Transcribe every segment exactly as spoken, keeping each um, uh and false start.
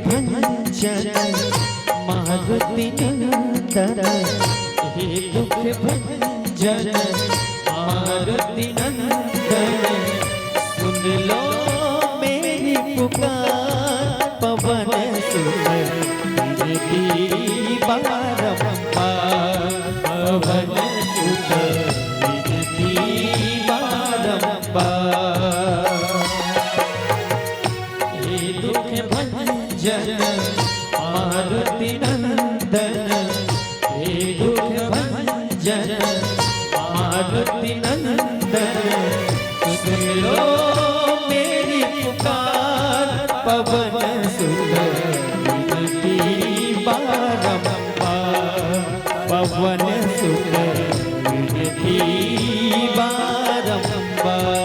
भंजन मारुति नंदन, हे दुख भंजन मारुति नंदन, सुन लो मेरी पुकार। पवन सुत विनती बारंबार, पवन सुत विनती बारंबार। हे दुख भंजन मारुति नंदन, हे दुख भंजन मारुति नंदन, सुन लो मेरी पुकार। पवन सुत विनती बारंबार, पवन सुत विनती बारंबार।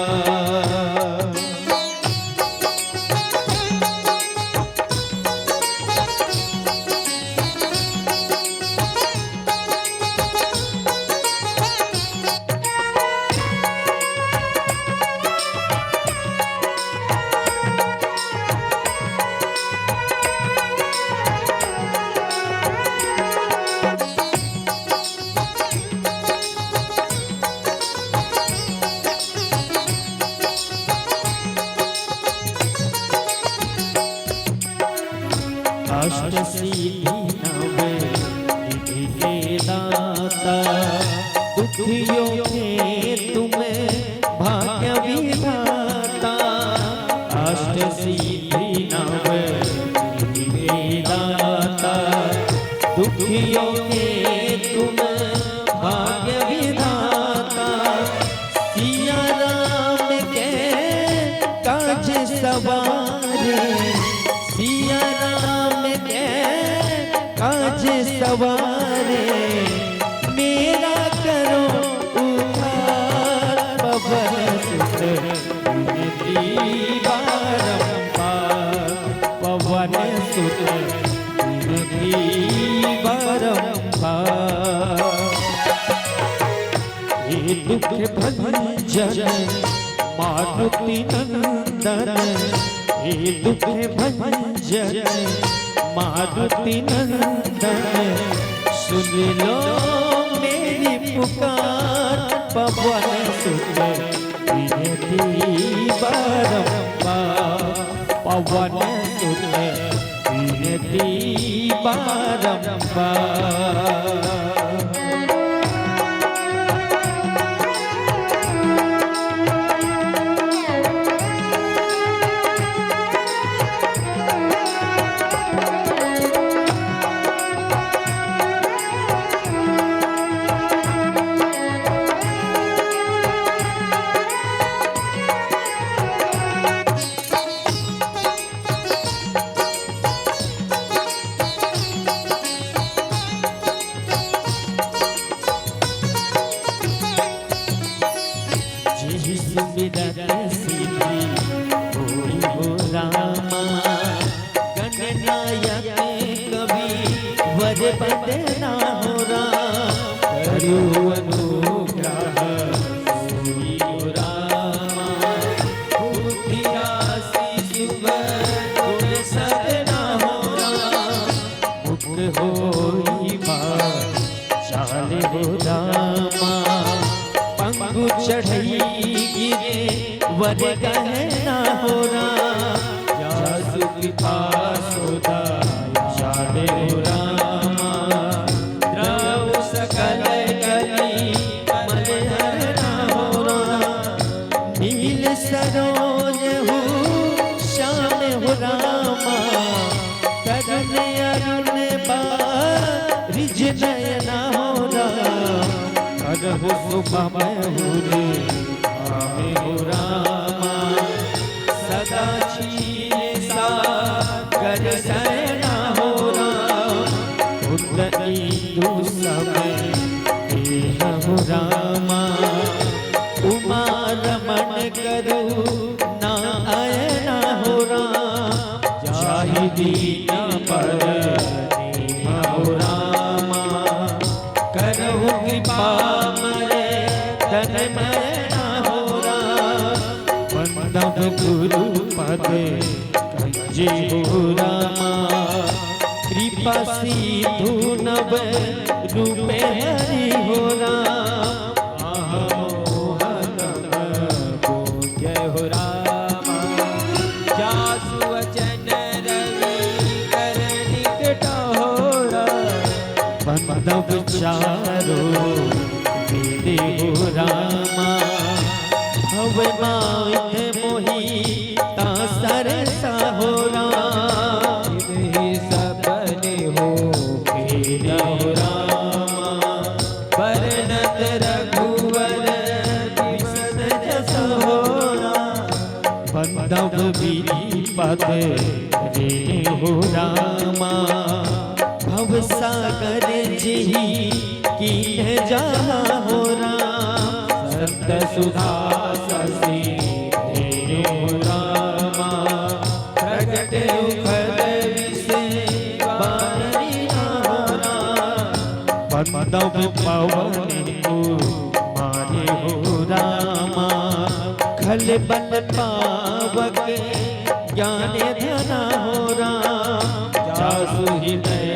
अष्ट सिद्धि नव निधि के दाता, दुखियों के तुम भाग्य विधाता। अष्ट सिद्धि नव निधि के दाता, दुखियों के तुम भाग्य विधाता। सिया राम के काज सवारे, सिया राम के काज सवारे, मेरा करो उद्धार। पवन सुत विनती बारंबार, पवन सुत विनती बारंबार। हे दुख भंजन मारुति नंदन, हे दुख भंजन मारुति नंदन, सुन लो मेरी पुकार। पवन सुत विनती बारंबार, पवन सुत विनती बारंबार। जेहि सुमिरत सिद्धि होई हो रामा, गणनायक कवि वर वंदना हो राम। करो अनुग्रह सोई हो रामा, बुद्धि राशि सुख गुण सदना हो राम। मुख होई बा चाल हो रामा, पंगु चढ़ई गिरे वर गहना हो राम। जासु कृपा सो दयाल हो रामा, द्रव सकल कली मल हरना हो राम। नील सरोज हु श्याम हो रामा, तरुण अरुण बारिज नयना हो राम। करहु सुगम हृदय धाम हो रामा, सदा क्षीर सागर सयना हो राम। उदर इंदु सम देह हो रामा, उमा रमन करुणा अयना हो राम। जाहि दीन पर नेम हो रामा, करहु कृपा मरे तन मरना हो राम। वंदन गुरु पद कंजी हो रामा, पासी तू नव रूपे हरि हो राम। अहम मोहन जय हो राम। जासु वचन रवि कर निकट हो राम। बंदव चारो वेद हो रामा। भव माय मोही ता सरसा हो राम। इनहि सबने हो खेला हो रामा। बरनत रघुवर बिसन जस हो राम। बंदव विधि पद रे हो रामा। भव सागर जिहि कीन्ह जहा हो राम। सप्त सुधा शशि धेनु हो रामा। प्रगट उखद विष बान लीन्हा हो राम। बंदव पवन कुमार हो रामा। खल बल पावक ज्ञान धना हो राम। जासु हृदय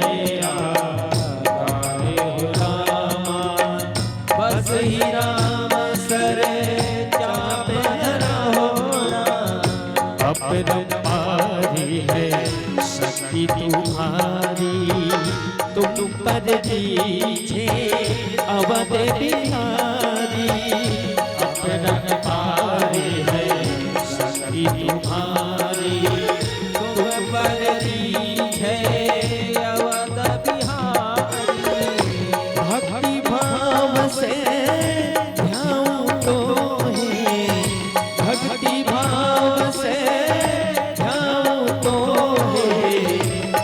आधार हो रामा। बस ही राम सर चाप धरा हो राम। अपरंपारी है शक्ति तुम्हारी, तुम पर दीजे अवध बिहारी। अपरंपारी है शक्ति तुम्हारी, तुम पर दीजे अवध बिहारी। भक्ति भाव से ध्याऊं तो है, भक्ति भाव से ध्याऊं तो है,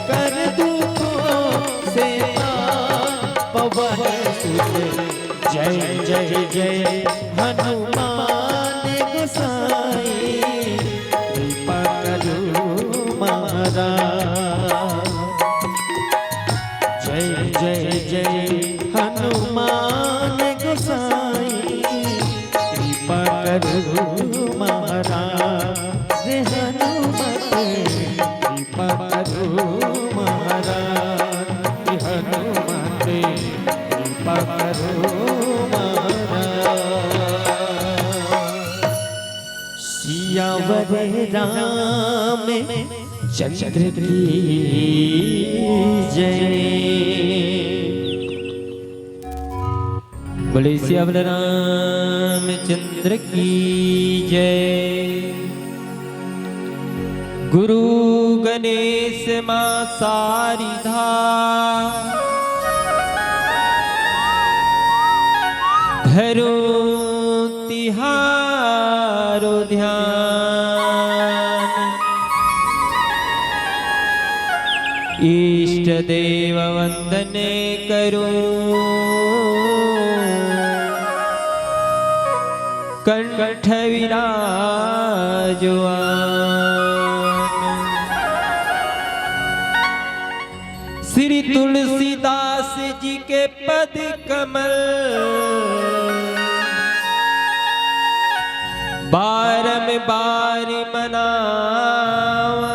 कर दुखों से पार पवन सुत। जय जय जय हनुमान गोसाई, कृपा करो महाराज। जय जय जय हनुमान गोसाई, कृपा करो महाराज। रे हनुमत कृपा करो महाराज। रे हनुमत कृपा करो महाराज। सियावर राम चंद्र की जय। बोले सियावर रामचंद्र की जय। गुरु गणेश माँ शारदा, धरो तिहारो ध्यान। इष्ट देव वंदन करूं, कंठ विराजो आन। श्री तुलसीदास जी के पद कमल बारंबार मनावा,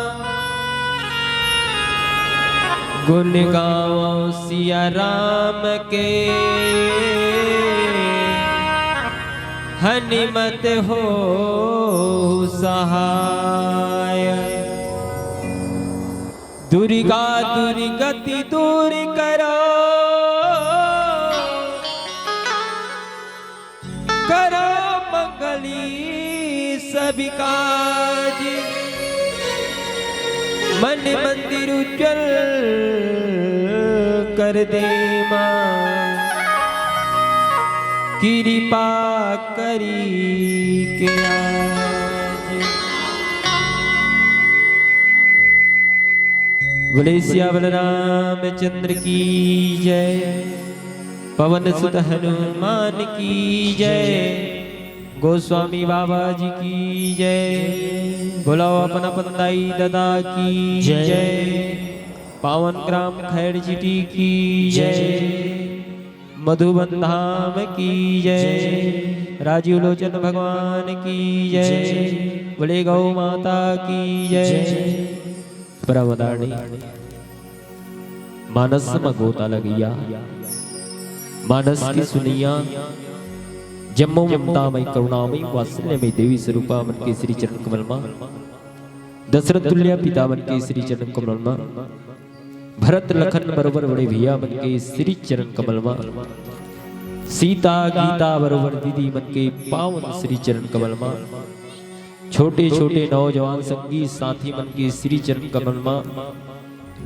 गुण गावो सिया राम के, हनुमत हो सहाय। दुर्गा दुर्गति दूर करो, करो मंगली सब काज। मन मंदिर उज्जवल कर दे माँ, कृपा करी के आज। बोले सियावर रामचंद्र की जय, पवन सुत हनुमान की जय, गोस्वामी बाबा जी की जय। बोलो अपन अपन दाई दादा की जय। जय। पावन ग्राम खैर सिटी की जय। जय। मधुबन धाम की जय। जय। राजीव लोचन भगवान की जय। जय। बोले गौ माता की जय। जय। परम आदरणीय मानस म गोता लगइया, मानस के सुनइया, जम्मो ममतामय करुणामय वात्सल्यमय देवी स्वरूपा मन के श्री चरण कमल मा, दशरथ तुल्य पिता मन के श्री चरण कमल मा, भरत लखन बरोबर बड़े भैया मन के श्री चरण कमल मा, सीता गीता बरोबर दीदी मन के पावन श्री चरण कमल मा, छोटे छोटे नौजवान संगी साथी मन के श्री चरण कमल मा,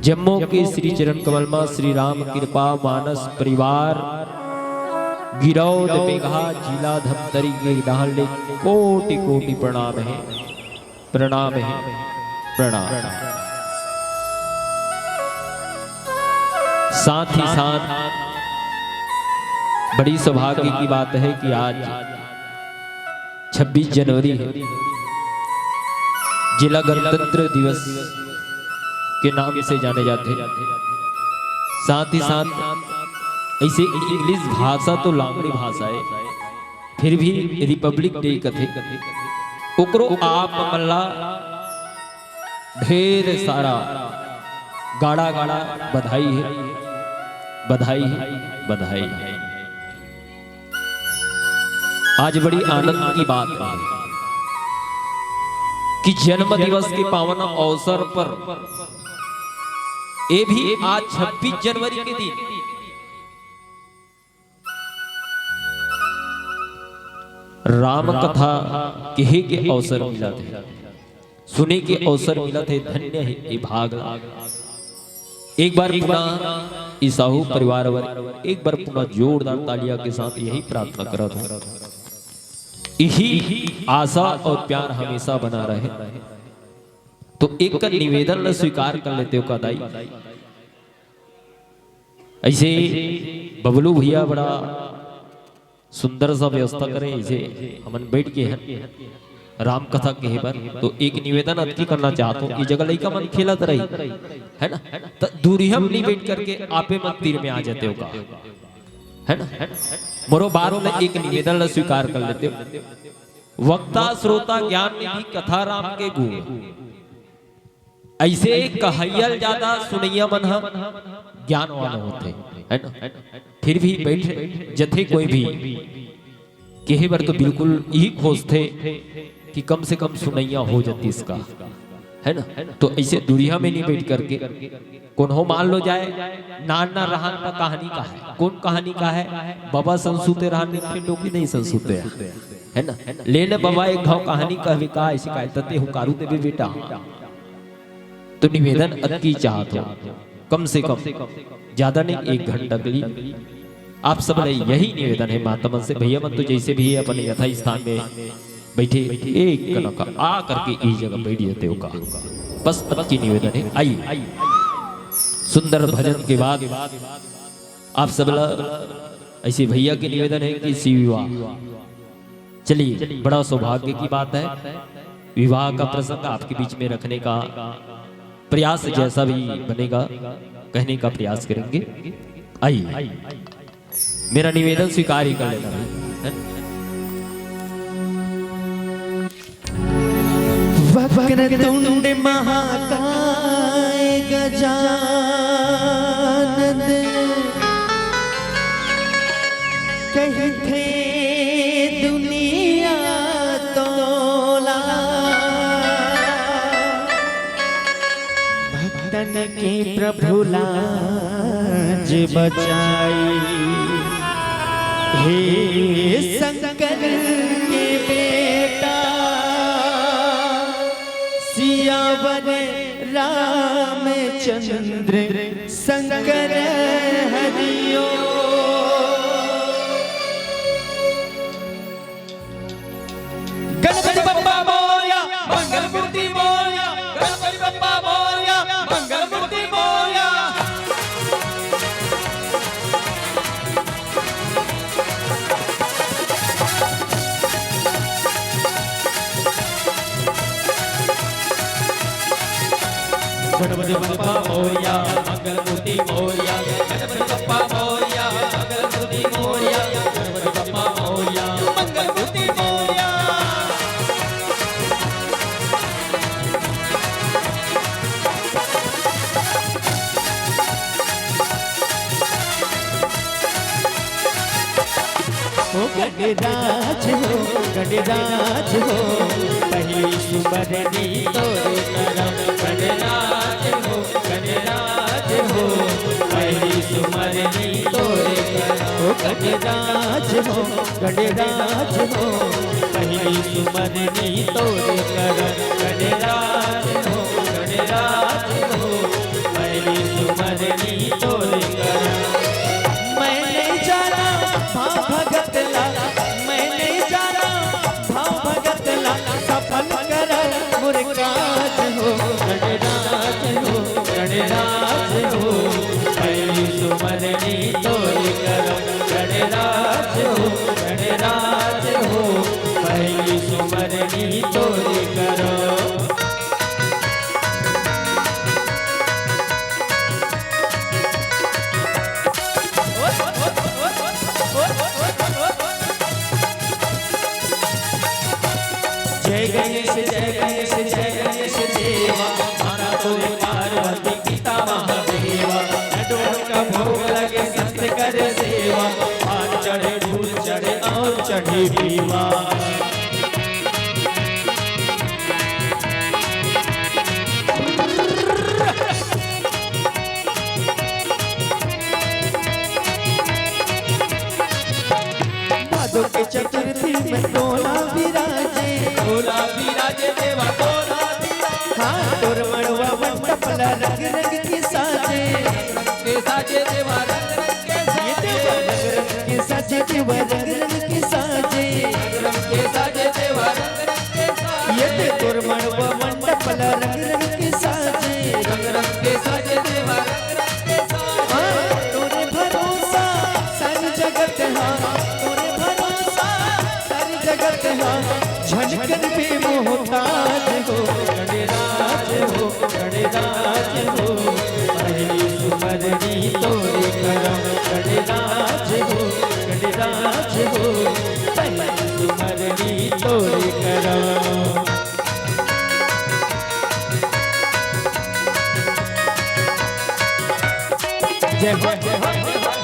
जम्मो के श्री चरण कमल मा श्री राम कृपा मानस परिवार गिरौद मेघा जिला धमतरी के डहान ले कोटि कोटि प्रणाम हे, प्रणाम हे, प्रणाम। साथ ही साथ बड़ी सौभाग्य की बात है कि आज छब्बीस जनवरी हे, जिला गणतंत्र दिवस के नाम से जाने जाथे। साथ ही साथ ऐसे इंग्लिश भाषा तो लांगड़ी भाषा हे, फिर भी रिपब्लिक डे कथे, ओकरो आप मन ला ढेर सारा गाड़ा गाड़ा बधाई हे, बधाई हे, बधाई हे। आज बड़ी आनंद की बात है कि जन्म दिवस के पावन अवसर पर, ये भी आज छब्बीस जनवरी के दिन, राम कथा कहे के अवसर मिलत हे, सुने के अवसर मिलत हे। धन्य हे ये भाग। एक बार पुनः इस साहू परिवार बर एक बार पुनः जोरदार तालियां के साथ यही प्रार्थना करत हूं, यही आशा और प्यार हमेशा बना रहे। तो एक का निवेदन ल स्वीकार कर लेते हो का दाई? ऐसे बबलू भैया बड़ा सुंदर सा व्यवस्था करे, ऐसे हमन बैठ के हैं राम कथा कहे बर। तो एक निवेदन अतकी करना चाहत हूं, ये जगह लइका मन खेलत रही, है ना, तो दूरिहा म नहीं बैठ करके आपे मन तीर में आ जाते हो का, है ना? मोरो बार में एक निवेदन ला स्वीकार कर लेते हो। वक्ता श्रोता ज्ञान निधि कथा राम के गुण। ऐसे कहइया ल ज्यादा सुनइया मन ह ज्ञानवान होथे, है ना? फिर भी बैठ जथे कोई भी, कहे बर तो बिल्कुल यही खोजथे कि कम से कम सुनइया हो जातिस का, है ना? तो ऐसे दूरिहा में नहीं बैठ करके कोनो मान लो जाए, नान नान रहन त कहानी का है, कौन कहानी का है, बबा संसुते रहन नहीं फिर डोकी नहीं संसुते है, है ना? ले न बबा एक घाव कहानी कहबे का, ऐसे कहता ते हुकारू देबे बेटा। तो निवेदन अतकी चाहत हो, कम से कम ज्यादा नहीं, एक घंटा के लिए आप सब ले यही निवेदन है माता मन से, भैया मन तो जैसे भी है अपने यथा स्थान में बैठे, एक कनक आ करके इस जगह बैठ जाते हो का। बस अतकी निवेदन है। आइए, सुंदर भजन के बाद आप सब ला ऐसे भैया के निवेदन है कि शिव विवाह, चलिए, बड़ा सौभाग्य की बात है, विवाह का प्रसंग आपके बीच में रखने का प्रयास जैसा भी बनेगा, कहने का प्रयास करेंगे। आइए, मेरा निवेदन स्वीकार ही कर लेना भाई, है? वक्रतुंड महाकाय गजानन कहिथे दुनिया तोला। भक्तन के प्रभु लाज बचाई। हे शंकर के बेटा सियावर रामचंद्र शंकर हरिओ। गणपति बप्पा मोरया, मंगल मूर्ति मोरया। गणपति बप्पा मोरया, मंगल मूर्ति मोरया। गणपति बप्पा मोरया, मंगल मूर्ति मोरया। गणपति बप्पा मोरया, मंगल मूर्ति मोरया। गणपति बप्पा मोरया, मंगल मूर्ति मोरया। गणराज हो, गणराज हो, पहली सुमरनी तोरे करम। गणराज हो, गणराज हो, पहली सुमरनी तोरे करम। ओ गणराज हो, गणराज हो, पहली सुमरनी तोरे करम। गणराज हो, गणराज हो, पहली सुमरनी तोरे करम। मैं नहीं जाना भाव भगत ला, मैं नहीं जाना भाव भगत ला, सफल कर मोर काज हो। गणराज हो, गणराज हो, पहली सुमरनी तोरे करम। गणराज हो, गणराज हो, पहली सुमरनी तोरे करम। जय गणेश, जय गणेश, जय गणेश देवा, मारा तोरे पार्वती पिता महादेवा। लड्डू का भोग लगे, संत करे सेवा, पान चढ़े, दूध चढ़े और चढ़े मेवा। भादो के चतुर्थी में तोला विराजे। तोला विराजे देवा, तोला विराजे। हाँ, तोर मड़वा मंडप ला रंग रंग के साजे। के साजे देवा, रंग रंग के ये साजे। देवा रंग रंग के साजे, देवा रंग रंग के साजे। रंग रंग के साजे देवा, रंग रंग के साजे। ये दे तोर मड़वा मंडप ला रंग रंग के साजे। रंग रंग के साजे देवा, रंग रंग के साजे। हाँ, तोरे भरोसा सारी जगत हा, तोरे भरोसा सारी जगत हा, झनकन पे मोहताज हो। गणराज हो, गणराज हो, पहली सुमरनी तोरे करम। गणराज हो, गणराज हो, पहली सुमरनी तोरे करम। जय हो, जय हो, जय हो।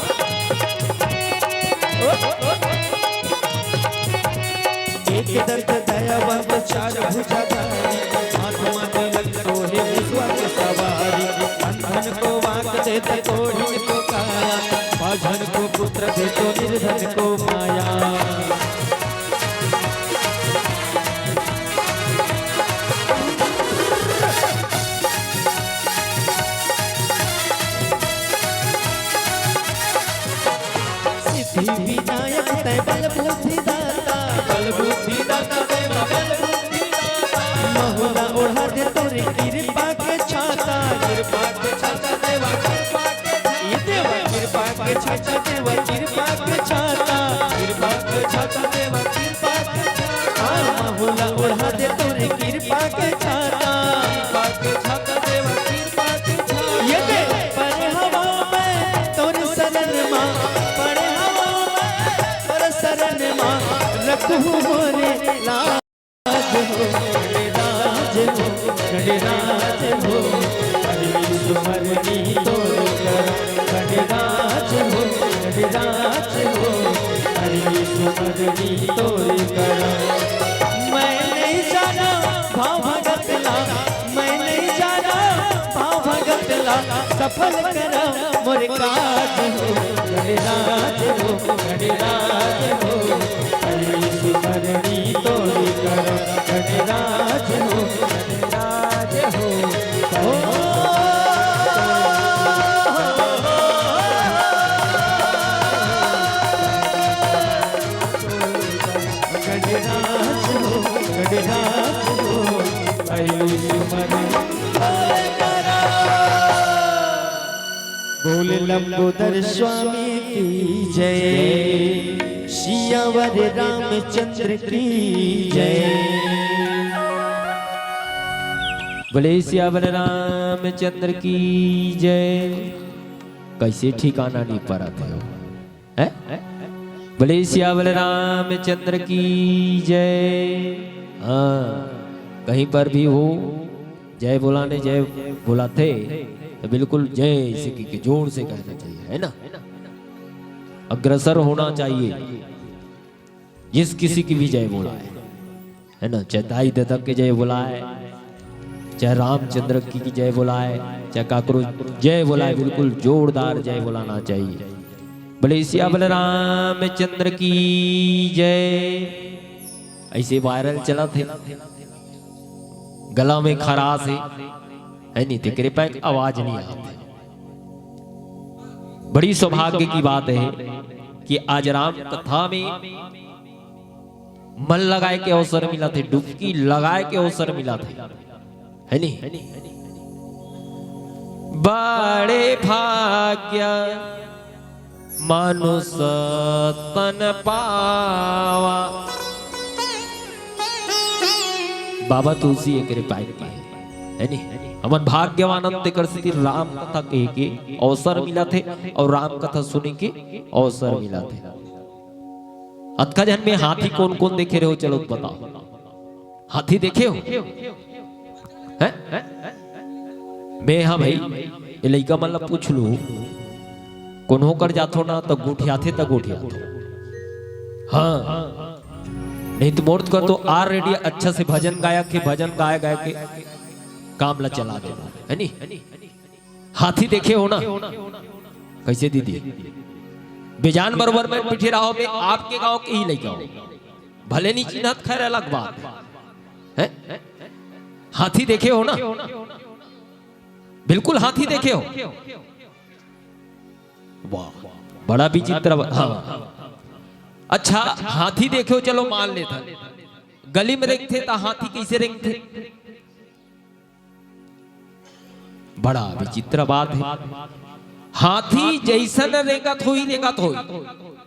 एक दंत दयावंत चार भुजाधारी, हाथ मा तिलक सोहे विश्व के सवारी। अंधन को वाक देत कोढ़िन को काया, बाझन को पुत्र देतो निर्धन को माया। सिद्धि विनायक तै बल बुद्धि दाता। बल बुद्धि दाता देवा, बल बुद्धि दाता। महुआ ओढ़ा दे तोरे कृपा के छाता। कृपा के छाता देवा, कृपा के छाता। ये देवा कृपा के छाता देवा, कृपा के छाता। कृपा के छाता देवा, कृपा के छाता। हाँ, महुआ ओढ़ा दे तोरे कृपा के छाता। कृपा के छाता देवा, कृपा के छाता। ये दे परे हवा मैं तोर शरण मा, परे हवा मैं तोर शरण मा, रखहूँ मोरे लाज हो। गणराज हो, गणराज हो, पहली सुमरनी तोरे करम। गणराज हो, गणराज हो, पहली सुमरनी तोरे करम। मैं नहीं जाना भाव भगत ला, मैं नहीं जाना भाव भगत ला, सफल करम मोर काज हो। गणराज हो, गणराज हो, पहली सुमरनी तोरे करम। गणराज हो, गणराज हो, ओ। गणराज हो, गणराज हो, पहली सुमरनी। बोल लंबोदर स्वामी की जय, सियावर रामचंद्र की जय। बोले सियावर रामचंद्र की जय। कैसे ठिकाना नहीं परत हे, हैं? बोले सियावर रामचंद्र की जय। हाँ, कहीं पर भी हो, जय बोलाने, जय बोलाथे, तो बिल्कुल जय से की, की जोर से कहना चाहिए, है ना? अग्रसर होना चाहिए। जिस किसी की भी जय बोलाए, है ना, चाहे दाई ददा के जय बोलाए, चाहे रामचंद्र की, की जय बोलाए, चाहे काकरो जय बोलाए, बिल्कुल जोरदार जय बोलाना चाहिए। बोले सिया बोले रामचंद्र की जय। ऐसे वायरल चलत हे, गला में खराश हे, है नहीं, तेकरे पाए आवाज नहीं आते। बड़ी सौभाग्य की बात है कि आज राम कथा में मन लगाए के अवसर मिलत हे, डुबकी लगाए के अवसर मिलत हे, है नी? बड़े भाग्य मानुष तन पावा। बाबा तुलसी एकरे पाए के हे, है नी? हमन भाग्यवान हन, तेकर सेती राम कथा कहे के अवसर मिलत हे अउ राम कथा सुने के अवसर मिलत हे। अतका झन में हाथी कोन कोन देखे रहो, चलो बताओ। हाथी देखे हो? हैं? मैं, हाँ भाई, ये लइका मन ला पूछ लू, कोनो कर जाथो ना तो गोठियाथे तो गोठियाथो। हाँ, नहीं तो मोर कर तो already अच्छा से भजन गायक हे, भजन गाय गाय के काम ला चला देना, है नी? हाथी देखे हो ना? कैसे दीदी? बेजान बरोबर में पीछे रहो, मैं आपके गांव के ही लइका हूं, भले नहीं चिन्हत, खैर अलग बात है। हैं? हाथी देखे हो ना? बिल्कुल हाथी देखे हो। वाह, बड़ा विचित्र बा-, हाँ। अच्छा, हाथी देखे हो, चलो मान लेथन, गली में रेंगथे त हाथी कैसे रेंगथे? बड़ा विचित्र बात है। हाथी जैसन रेंगत होई, रेंगत होई,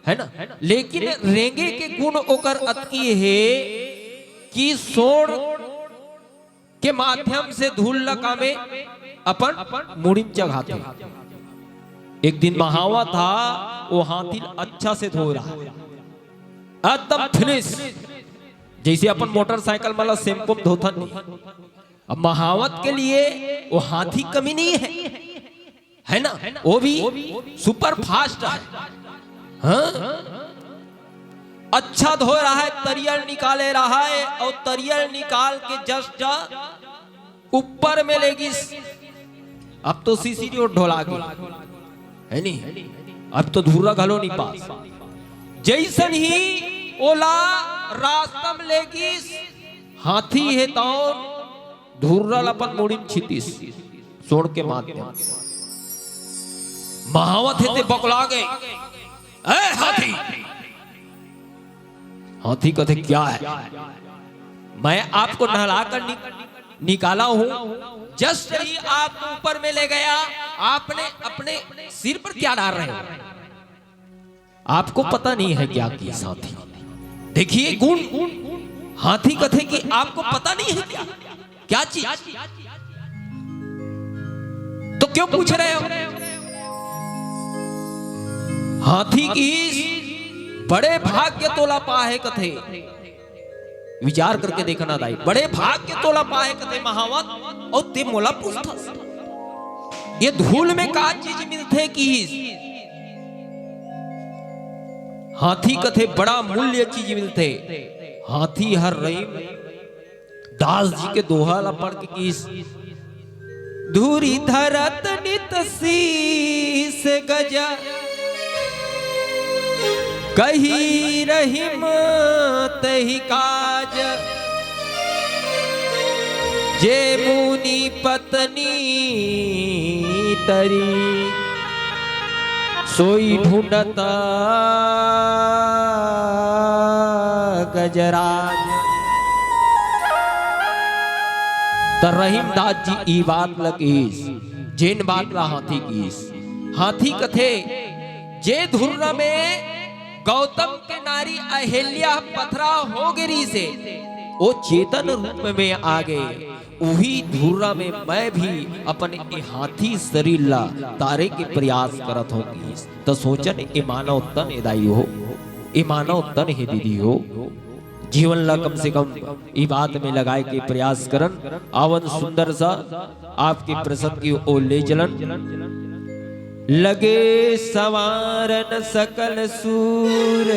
है ना, लेकिन रेंगे के गुण ओकर अतकी हे कि सोंड़ के माध्यम से धूल ल कामे अपन मुड़ी म चघाथे। एक दिन महावत हा, वो हाथी ल अच्छा से धोय रहा, एकदम finish, जैसे अपन मोटरसाइकिल मन ल shampoo म धोथन नहीं। अब महावत के लिए वो हाथी कमी नहीं है, है ना? वो भी super fast है। हाँ, अच्छा धोय रहा है, तरियल निकाले रहा है, अउ तरियल निकाल के just ऊपर में लेगिस। अब तो सीसी रोड ढोला गे, है नी? अब तो धुर्रा घलो नहीं पास। जैसन ही ओला रास्ता में लेगिस, हाथी हे तौन धुर्रा ल अपन मुड़ी म छितिस, सोंड़ के माध्यम से। महावत हे ते बकला गे, "ए हाथी!" हाथी कथे, "क्या है?" "मैं आपको नहलाकर नि-, निकाला हूँ, just ही आपको ऊपर में ले गया, आपने अपने सिर पर क्या डाल रहे हो?" आपको पता नहीं है क्या किस हाथी। देखिए गुण, हाथी कथे कि आपको पता नहीं है क्या, क्या चीज, तो क्यों पूछ रहे हो? हाथी किहिस, बड़े भाग्य तोला पाहे कथे। विचार करके देखना दाई, बड़े भाग्य तोला पाहे कथे महावत, अउ ते मोला पूछथस, ये धूल में का चीज मिलथे किहिस। हाथी कथे बड़ा मूल्य चीज मिलथे। हाथी हर रहीम दास जी के दोहा ला पढ़ के किहिस, धूरि धरत नित शीस गज, कही रहीम तहि काज, जे मुनि पत्नी तरी, सोई ढूंढत गजराज। त रहीमदास जी ई बात ल किहिस, जेन बात ला हाथी किहिस। हाथी कथे, जे धुर्रा में गौतम के नारी अहिल्या पथरा हो गे रिहिसे, ओ चेतन रूप में आ गे। उही धुर्रा में मैं भी अपन ए हाथी शरीर ला तारे के प्रयास करत हों किहिस। त सोचन, ए मानव तन ए दाई हो, ए मानव तन हे दीदी हो, जीवन ला कम से कम ई बात में लगाए के प्रयास करन। आवन सुंदर सा आपके प्रसंग की ओर ले चलन। लगे संवारन सकल सूर,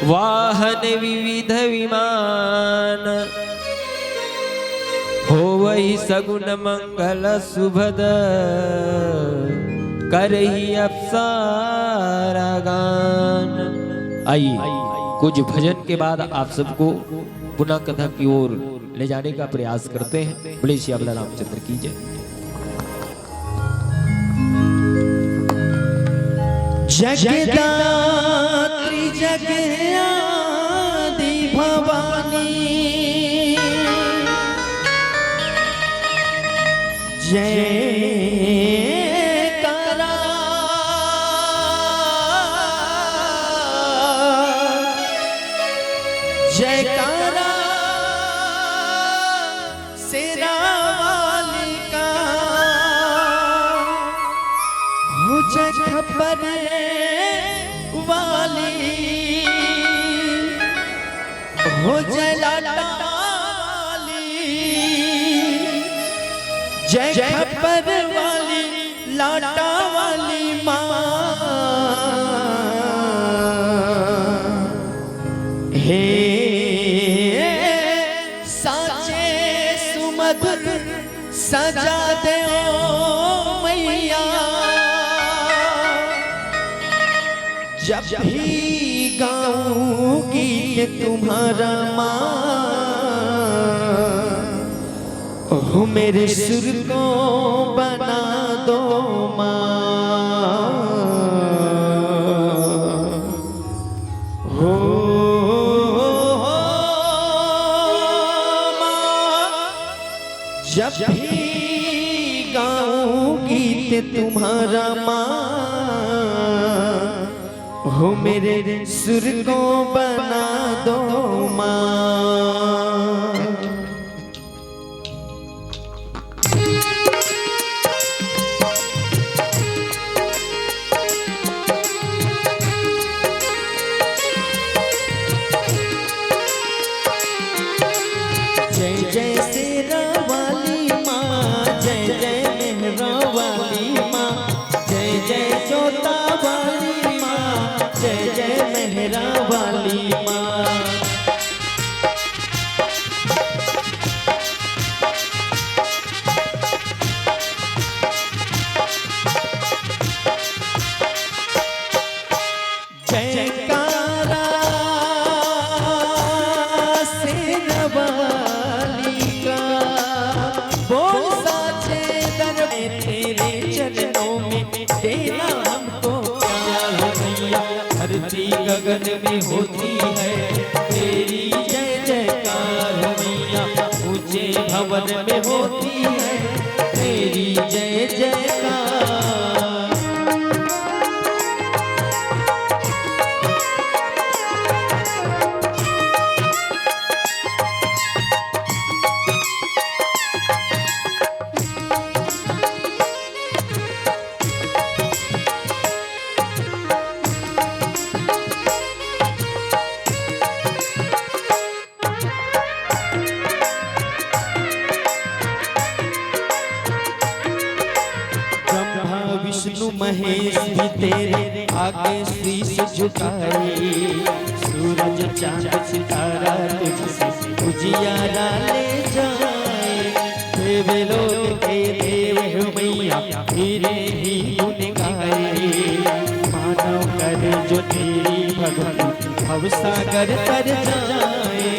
वाहन विविध विमान, होवहि सगुन मंगल सुभद, करहि अप्सरा गान। आइए, कुछ भजन के बाद आप सबको पुनः कथा की ओर ले जाने का प्रयास करते हैं। बोले सियावला रामचंद्र की जय। जगदात्री जग आदि भवानी, जयकारा, जयकारा शेरा वाली का, हो जय खप्पर वाली, हो जय लाटा वाली, जय खप्पर वाली, लाटा वाली माँ। हे साचे सुमधुर सजा दे ओ मैया, जब भी गाऊं गीत तुम्हारा माँ, हो मेरे सुर को बना दो माँ। हो, हो, हो, माँ, जब भी गाऊं गीत तुम्हारा माँ, हो मेरे सुर को बना दो माँ। जय जय शेरा वाली माँ, जय जय मेहरा वाली माँ, जय जय जोता वाली माँ, जय जय मेहरा वाली माँ। जयकारा शेरा वाली का, बोल साचे दर में तेरे चरणों में, तेरा हमको प्यार हो मैया। धरती गगन में होती है तेरी जय जयकार हो मैया, ऊंचे भवन में होती है तेरी जय जयकार। ब्रह्मा विष्णु महेश भी तेरे आगे शीश झुकाए, सूरज चांद सितारा तुझसे उजियारा ले जाए। देवलोक के देव हो मैया तेरे ही गुण गाए, मानव करे जो तेरी भक्ति भव सागर तर जाए।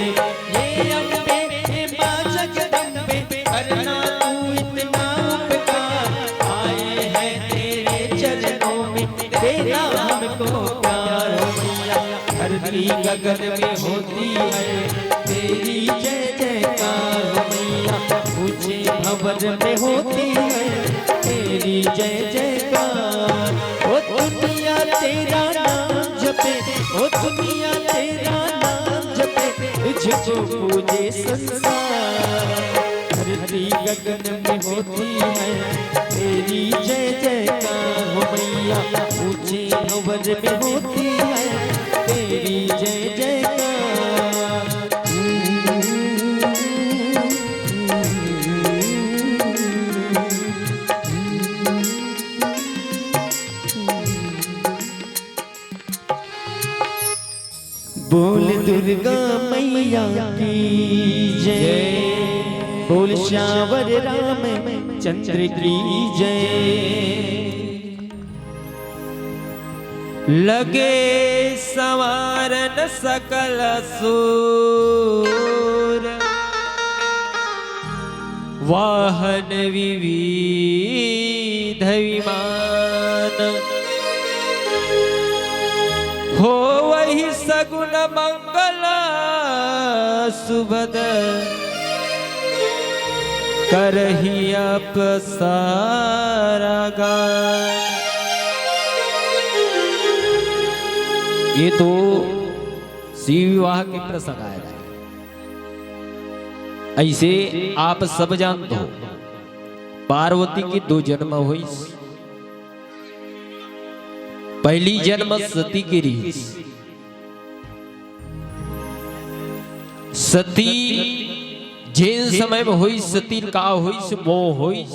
हे अम्बे, हे माँ जगदम्बे, करना तू इतना उपकार। आए हैं तेरे चरणों में, तेरा हमको प्यार हो मैया। धरती गगन में होती है तेरी जय जयकार हो मैया, ऊंचे भवन में होती है तेरी जय जयकार। ओ दुनिया तेरा नाम जपे, ओ दुनिया तेरा नाम जपे, तुझको पूजे संसार। धरती गगन में होती है तेरी जय जयकार हो मैया, ऊंचे भवन में होती है तेरी जय जयकार। बोल दुर्गा मैया की जय। बोल श्यावर रामचंद्र की जय। लगे संवारन सकल सूर, वाहन विविध विमान। होवहि सगुन मंगल सुभद, करहि अप सारा गान। ये तो शिव विवाह के प्रसंग आय हे। अइसे आप सब जानत हो, पार्वती के दो जन्म होइस। पहली जन्म सती के रहिस। सती जेन समय में होइस, सती का होइस, मोह होइस,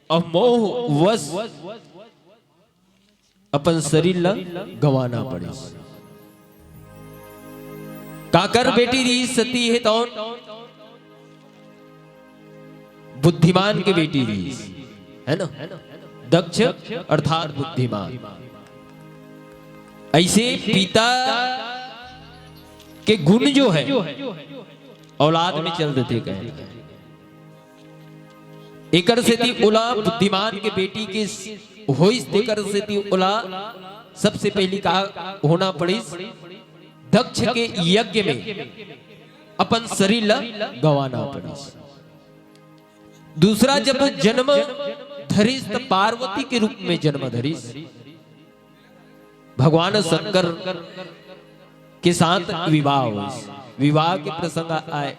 अउ मोह वश अपन शरीर ला गंवाना पड़िस। काकर बेटी रहिस सती हे तौन? बुद्धिमान के बेटी रहिस, है ना? दक्ष अर्थात बुद्धिमान। अइसे पिता के गुण जो हे, औलाद में चल देथे कहे। एकर सेती ओला बुद्धिमान के बेटी के होइस, तेकर सेती ओला सबसे पहली का होना पड़िस, दक्ष के यज्ञ में अपन शरीर ला गंवाना पड़िस। दूसरा जब जन्म धरिस त पार्वती के रूप में जन्म धरिस। भगवान शंकर के साथ विवाह होइस। विवाह के प्रसंग आय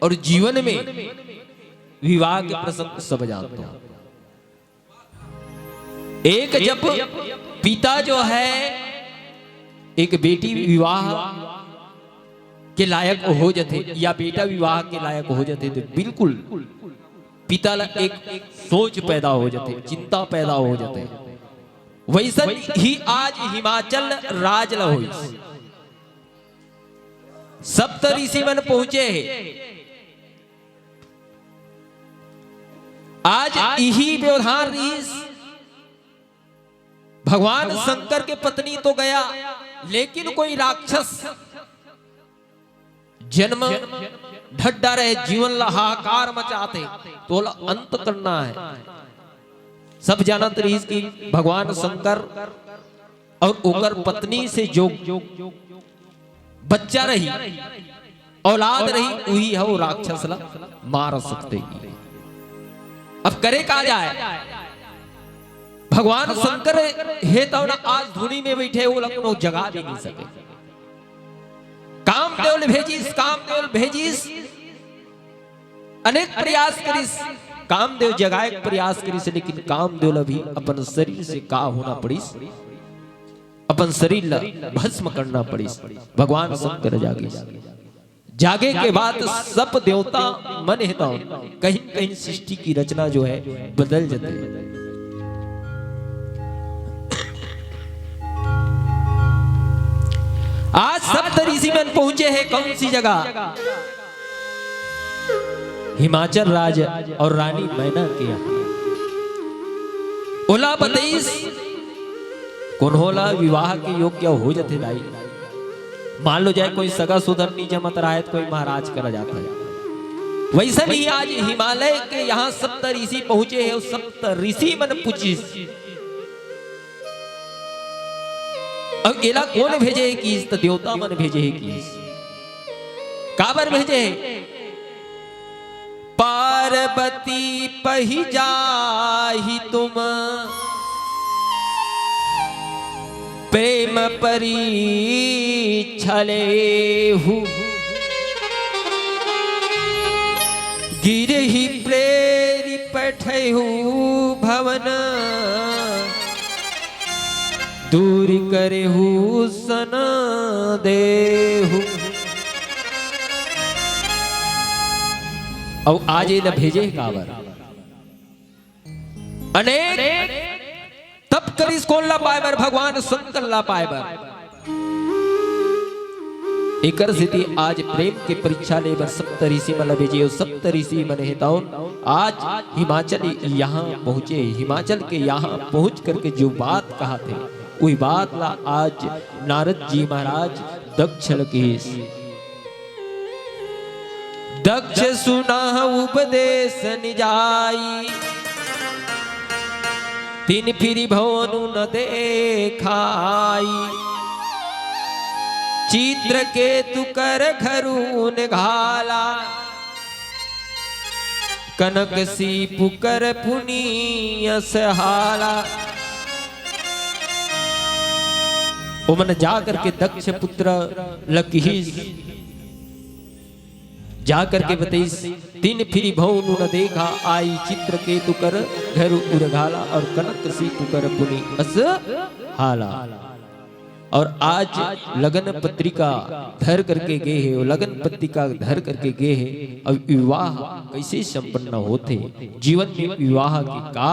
अउ जीवन में विवाह के प्रसंग सब जानत हो। एक जब पिता जो हे, एक बेटी विवाह के लायक हो जाथे या बेटा विवाह के लायक हो जाथे, तो बिल्कुल पिता ला एक सोच पैदा हो जाथे, चिंता पैदा हो जाथे। वइसन ही आज हिमाचल राज ला होइस। सप्त ऋषि मन पहुंचे हे। आज इही व्यवधान रहिस। भगवान शंकर के पत्नी तो गया, लेकिन कोई राक्षस जन्म ढड्डा रहे, जीवन ला हाहाकार मचाथे, तो ओला अंत करना हे। सब जानत रहिस कि भगवान शंकर अउ ओकर पत्नी से जो बच्चा रही, औलाद रही, उही ह वो राक्षस ला मार सकथे। अब करे का जाय? भगवान शंकर हे तब ना आज धुनी में बइठे, वो ला कोनो जगा भी नहीं सके। कामदेव ल भेजिस, कामदेव ल भेजिस, अनेक प्रयास करिस, कामदेव जगाए के प्रयास करिस, लेकिन कामदेव ल भी अपन शरीर से का होना पड़िस, अपन शरीर ल भस्म करना पड़िस। भगवान शंकर जागिस। जागे के बाद सब देवता मन हे तौन कहीं न कहीं सृष्टि की रचना जो हे बदल जाथे। आज सप्त ऋषि मन पहुंचे हे कौन सी जगह? हिमाचल राज अउ रानी मैना के यहाँ। ओला बतइस, कोनो ला विवाह के योग्य हो जाथे दाई। मान लो जाय कोई सगा सुधर नहीं जमत रहा हे त कोई महाराज करा जाथे। वइसन ही आज हिमालय के यहाँ सप्त ऋषि पहुंचे हे अउ सप्त ऋषि मन पूछिस, अब एला कोन भेजे हे किहिस? त देवता मन भेजे हे किहिस। काबर भेजे हे? पार्वती पहि जाहि तुम प्रेम परीक्षा लेहु। गिरहि प्रेरि पठेहु भवन दूरि करेहु सनदेहु। अउ आज एला भेजे हे काबर? अनेक तप करिस कोन ला पाए बर? भगवान शंकर ला पाए बर। एकर सेती आज प्रेम के परीक्षा ले बर सप्त ऋषि मन ल भेजे अउ सप्त ऋषि मन हे तौन आज हिमाचल यहाँ पहुँचे। हिमाचल के यहाँ पहुँच करके जो बात कहा थे, वही बात ला आज नारद जी महाराज दक्ष ल कहिस। दक्ष सुनह उपदेश निजाई, तीन फिरि भवन उन देखाई। चित्रकेतु कर घरुन घाला, कनक सीपु कर पुनि अस हाला। ओमन जा करके दक्ष पुत्र ल किहिस, जा करके बतइस, तीन फिरि भवन उन देखा आई, चित्रकेतु कर घरुन घाला अउ कनक सीपु कर पुनि अस हाला। अउ आज लगन पत्रिका धर करके गे हे, अउ लगन पत्रिका धर करके गे हे, अउ विवाह कइसे संपन्न होथे, जीवन में विवाह के का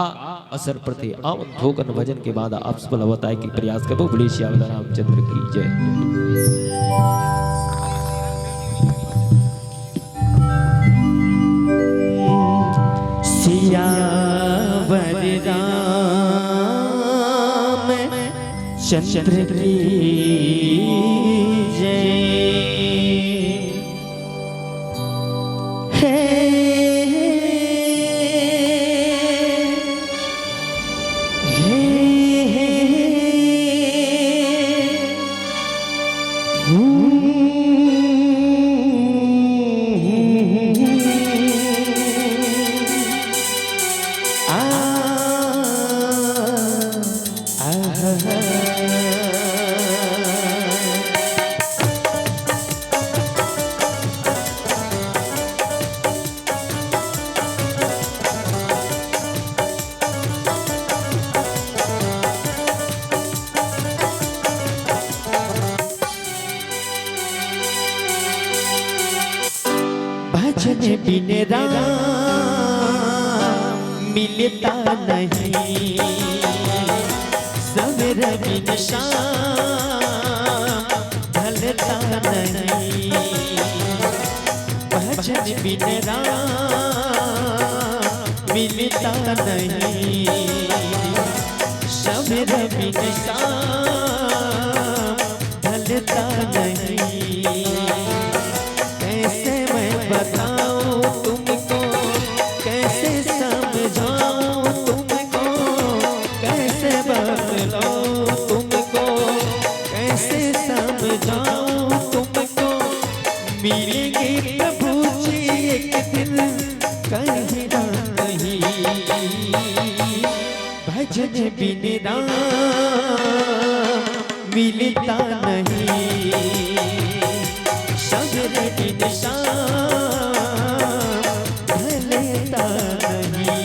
असर पड़थे। आवत थोकन भजन के बाद आप सब ल बताए के प्रयास करबो। बोले सियावर रामचंद्र की जय। सियावर राम चंद्र की जय। हे, हे, हे, हे। भजन बिन राम मिलता नहीं, सवेर बिन शाम ढलता नहीं। भजन बिन राम मिलता नहीं, सवेर बिन शाम ढलता नहीं। कैसे मैं बताऊं तुमको, कैसे समझाऊं तुमको, कैसे बतलाऊं तुमको, कैसे समझाऊं तुमको। मिलेंगे प्रभु जी एक दिन कहीं ना कहीं। भजन बिन राम मिलता नहीं, सवेर बिन शाम ढलता नहीं।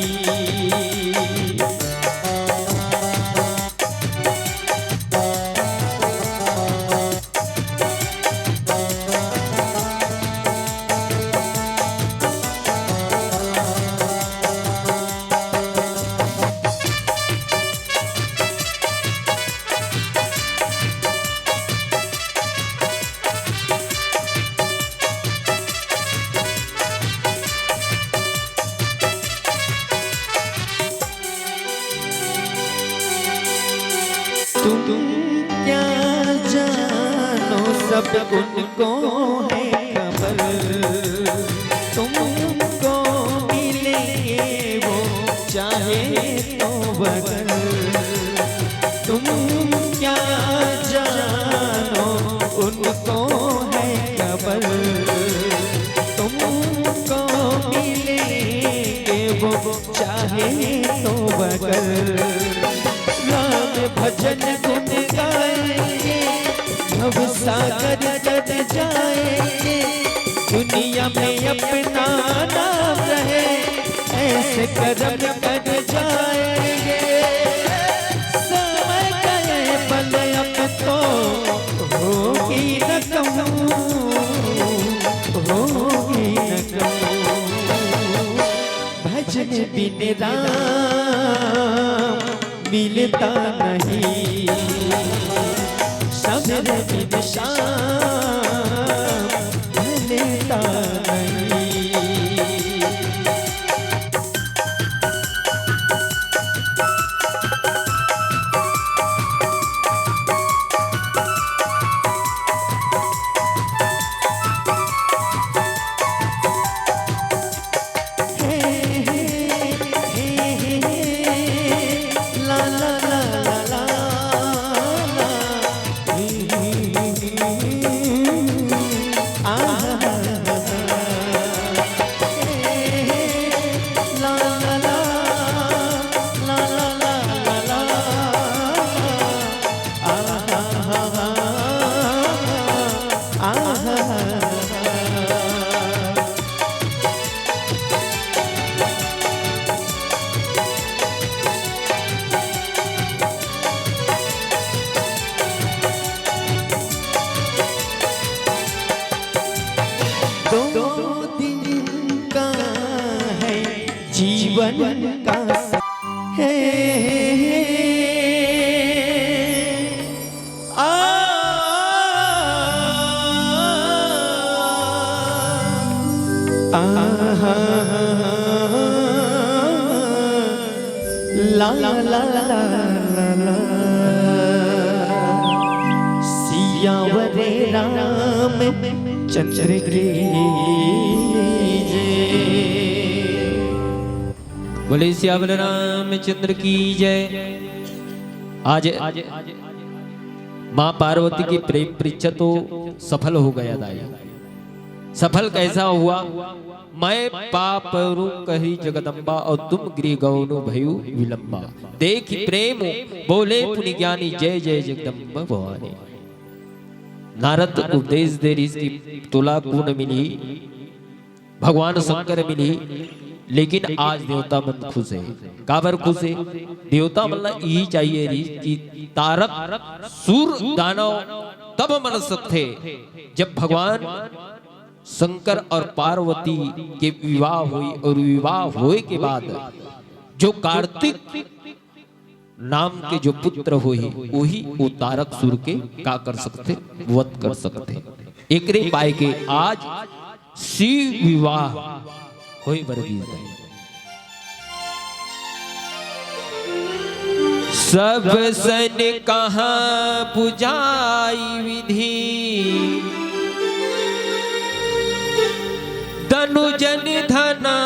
तुम क्या जानो, सब उनको है खबर। तुमको मिलेंगे वो चाहे तो बगैर। तुम क्या जानो, उनको है खबर। तुमको मिलेंगे वो चाहे तो बगैर। राम भजन गुण गाएंगे, भव सागर तर जाएंगे। दुनिया में अपना नाम रहे, ऐसे कर्म कर जाएंगे। समय गए पल अब तो होगी न कहूँ, होगी न कहूँ। भजन बिन राम मिलता नहीं, सवेर बिन शाम बन का स-, हे, हे, हे, आ, आ, हा, हा, हा, ला, ला, ला, ला, ला। सियावर रामचंद्र की जय। बोले सियावर रामचंद्र की जय। आज माँ पार्वती की प्रेम परीक्षा तो सफल हो गया दाई। सफल कैसा हुआ? "मैं पाप रूप कही जगदम्बा और तुम गृह गौनु भयु विलंबा। देख प्रेम बोले पुनि ज्ञानी जय जय जगदम्बा भवानी।" नारद उपदेश दे रहिस कि तोला कोन मिलही, भगवान शंकर मिलही, लेकिन आज देवता मन खुश हे। काबर खुश हे? देवता मन ला यही चाहिए रहिस कि तारक सुर दानव तब मन सकथे, जब भगवान शंकर और पार्वती के विवाह होई और विवाह होए के बाद जो कार्तिक नाम के जो पुत्र होही, वही वो तारक सुर के का कर सकथे, वध कर सकथे। एकरे पाए के आज शिव विवाह होए बर गिस हे। सब सन कहाँ बुझाई विधि, दनु जन धना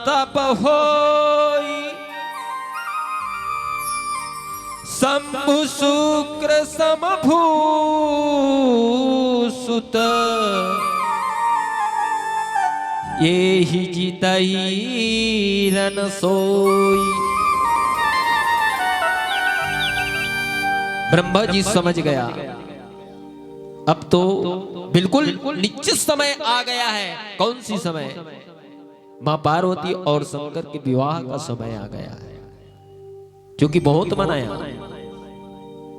तप होई। शंभु शुक्र समभू सुत, एहि जितई रन सोई। ब्रह्मा जी समझ गया, अब तो बिल्कुल निश्चित समय आ गया है। कौन सी समय? माँ पार्वती और शंकर के विवाह का समय आ गया है। क्योंकि बहुत मनाया,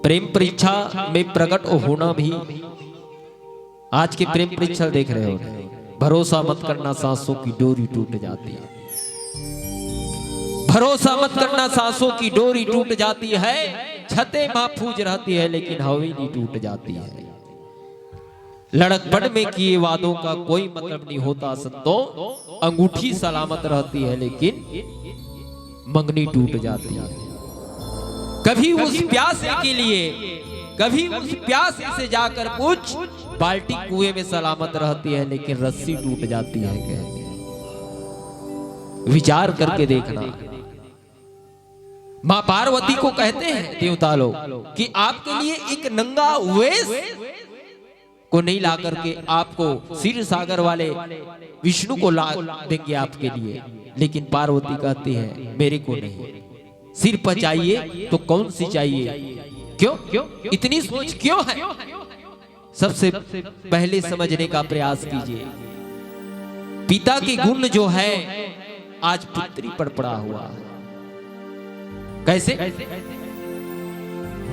प्रेम परीक्षा में प्रकट होना भी। आज के प्रेम परीक्षा देख रहे हो, भरोसा मत करना, सांसों की डोरी टूट जाती है। भरोसा मत करना, सांसों की डोरी टूट जाती है। छते महफूज रहती है, लेकिन हवेली टूट जाती है। लड़कपन में किए वादों का कोई मतलब नहीं होता संतों। अंगूठी सलामत रहती है, लेकिन मंगनी टूट जाती है। कभी उस प्यासे के लिए, कभी उस प्यासे से जाकर पूछ, बाल्टी कुएं में सलामत रहती है, लेकिन रस्सी टूट जाती है। कहते हैं, विचार करके देखना। माँ पार्वती को कहते हैं देवता लोग कि आपके लिए एक नंगा वेश को नहीं ला करके आपको क्षीर सागर वाले विष्णु को ला देंगे आपके लिए। लेकिन पार्वती कहती है, मेरे को नहीं, सिर पर चाहिए तो कौन सी चाहिए? क्यों, इतनी सोच क्यों है? सबसे पहले समझने का प्रयास कीजिए, पिता के गुण जो है आज पुत्री पर पड़ा हुआ है। कैसे?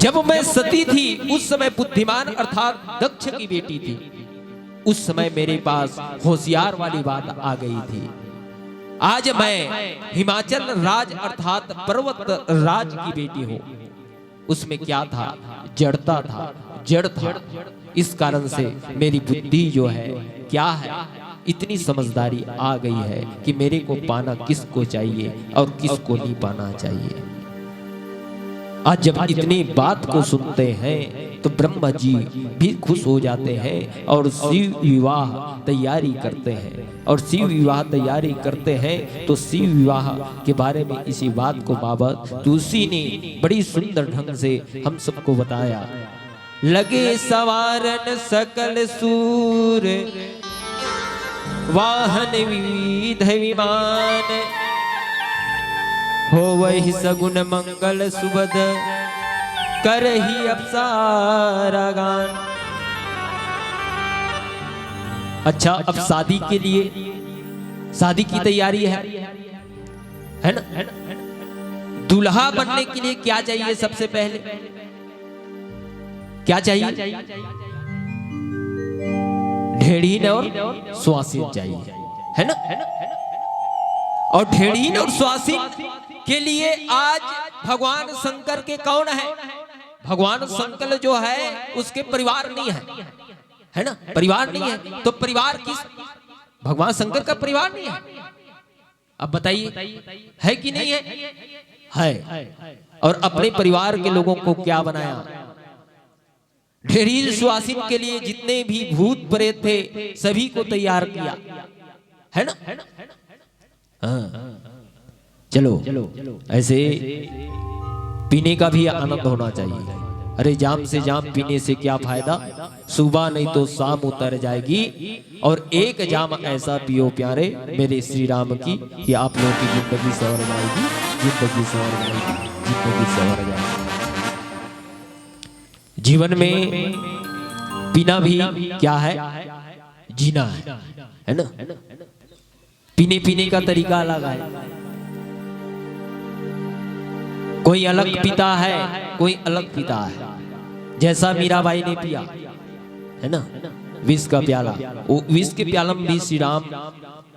जब मैं सती थी, उस समय बुद्धिमान अर्थात दक्ष की बेटी थी, उस समय मेरे पास होशियार वाली बात आ गई थी। आज मैं हिमाचल राज अर्थात पर्वत राज की बेटी हूँ। उसमें क्या था? जड़ता था, जड़ था। इस कारण से मेरी बुद्धि जो है, क्या है, इतनी समझदारी आ गई है कि मेरे को पाना किसको चाहिए और किसको नहीं पाना चाहिए। आज जब इतनी बात को सुनते हैं तो ब्रह्मा जी भी खुश हो जाते हैं और शिव विवाह तैयारी करते हैं। और शिव विवाह तैयारी करते हैं तो शिव विवाह के बारे में इसी बात को माँ तुलसी ने बड़ी सुंदर ढंग से हम सबको बताया। लगे सवारन सकल सूर, वाहन विविध विमान, होवहि सगुन मंगल सुबद, करहि अप्सरा गान। अच्छा, अब शादी के लिए, शादी की तैयारी है, है ना? दूल्हा बनने के लिए क्या चाहिए सबसे पहले? क्या चाहिए? ढेढ़ीन और स्वासिन चाहिए, है ना? और ढेढ़ीन और सुवासिन के लिए आज भगवान शंकर के कौन है? भगवान शंकर जो है, उसके परिवार नहीं है, है ना? परिवार नहीं है, तो परिवार किस? भगवान शंकर का परिवार नहीं है। अब बताइए, है कि नहीं है? है। और अपने परिवार के लोगों को क्या बनाया? ढेढ़ीन सुवासिन के लिए जितने भी भूत प्रेत थे, सभी को तैयार किया, है ना? हाँ। चलो, ऐसे पीने का भी आनंद होना चाहिए। अरे, जाम से जाम पीने से क्या फायदा? सुबह नहीं तो शाम उतर जाएगी। और एक जाम ऐसा पियो प्यारे मेरे श्री राम की, कि आप लोगों की जिंदगी संवर जाएगी, जिंदगी संवर जाएगी, जिंदगी संवर जाएगी। जीवन में पीना भी क्या है? जीना है, है ना? पीने पीने का तरीका अलग है। कोई अलग पीता है, कोई अलग पीता है। जैसा मीराबाई ने पिया, है ना, विष का प्याला, वो विष के प्याला में भी श्री राम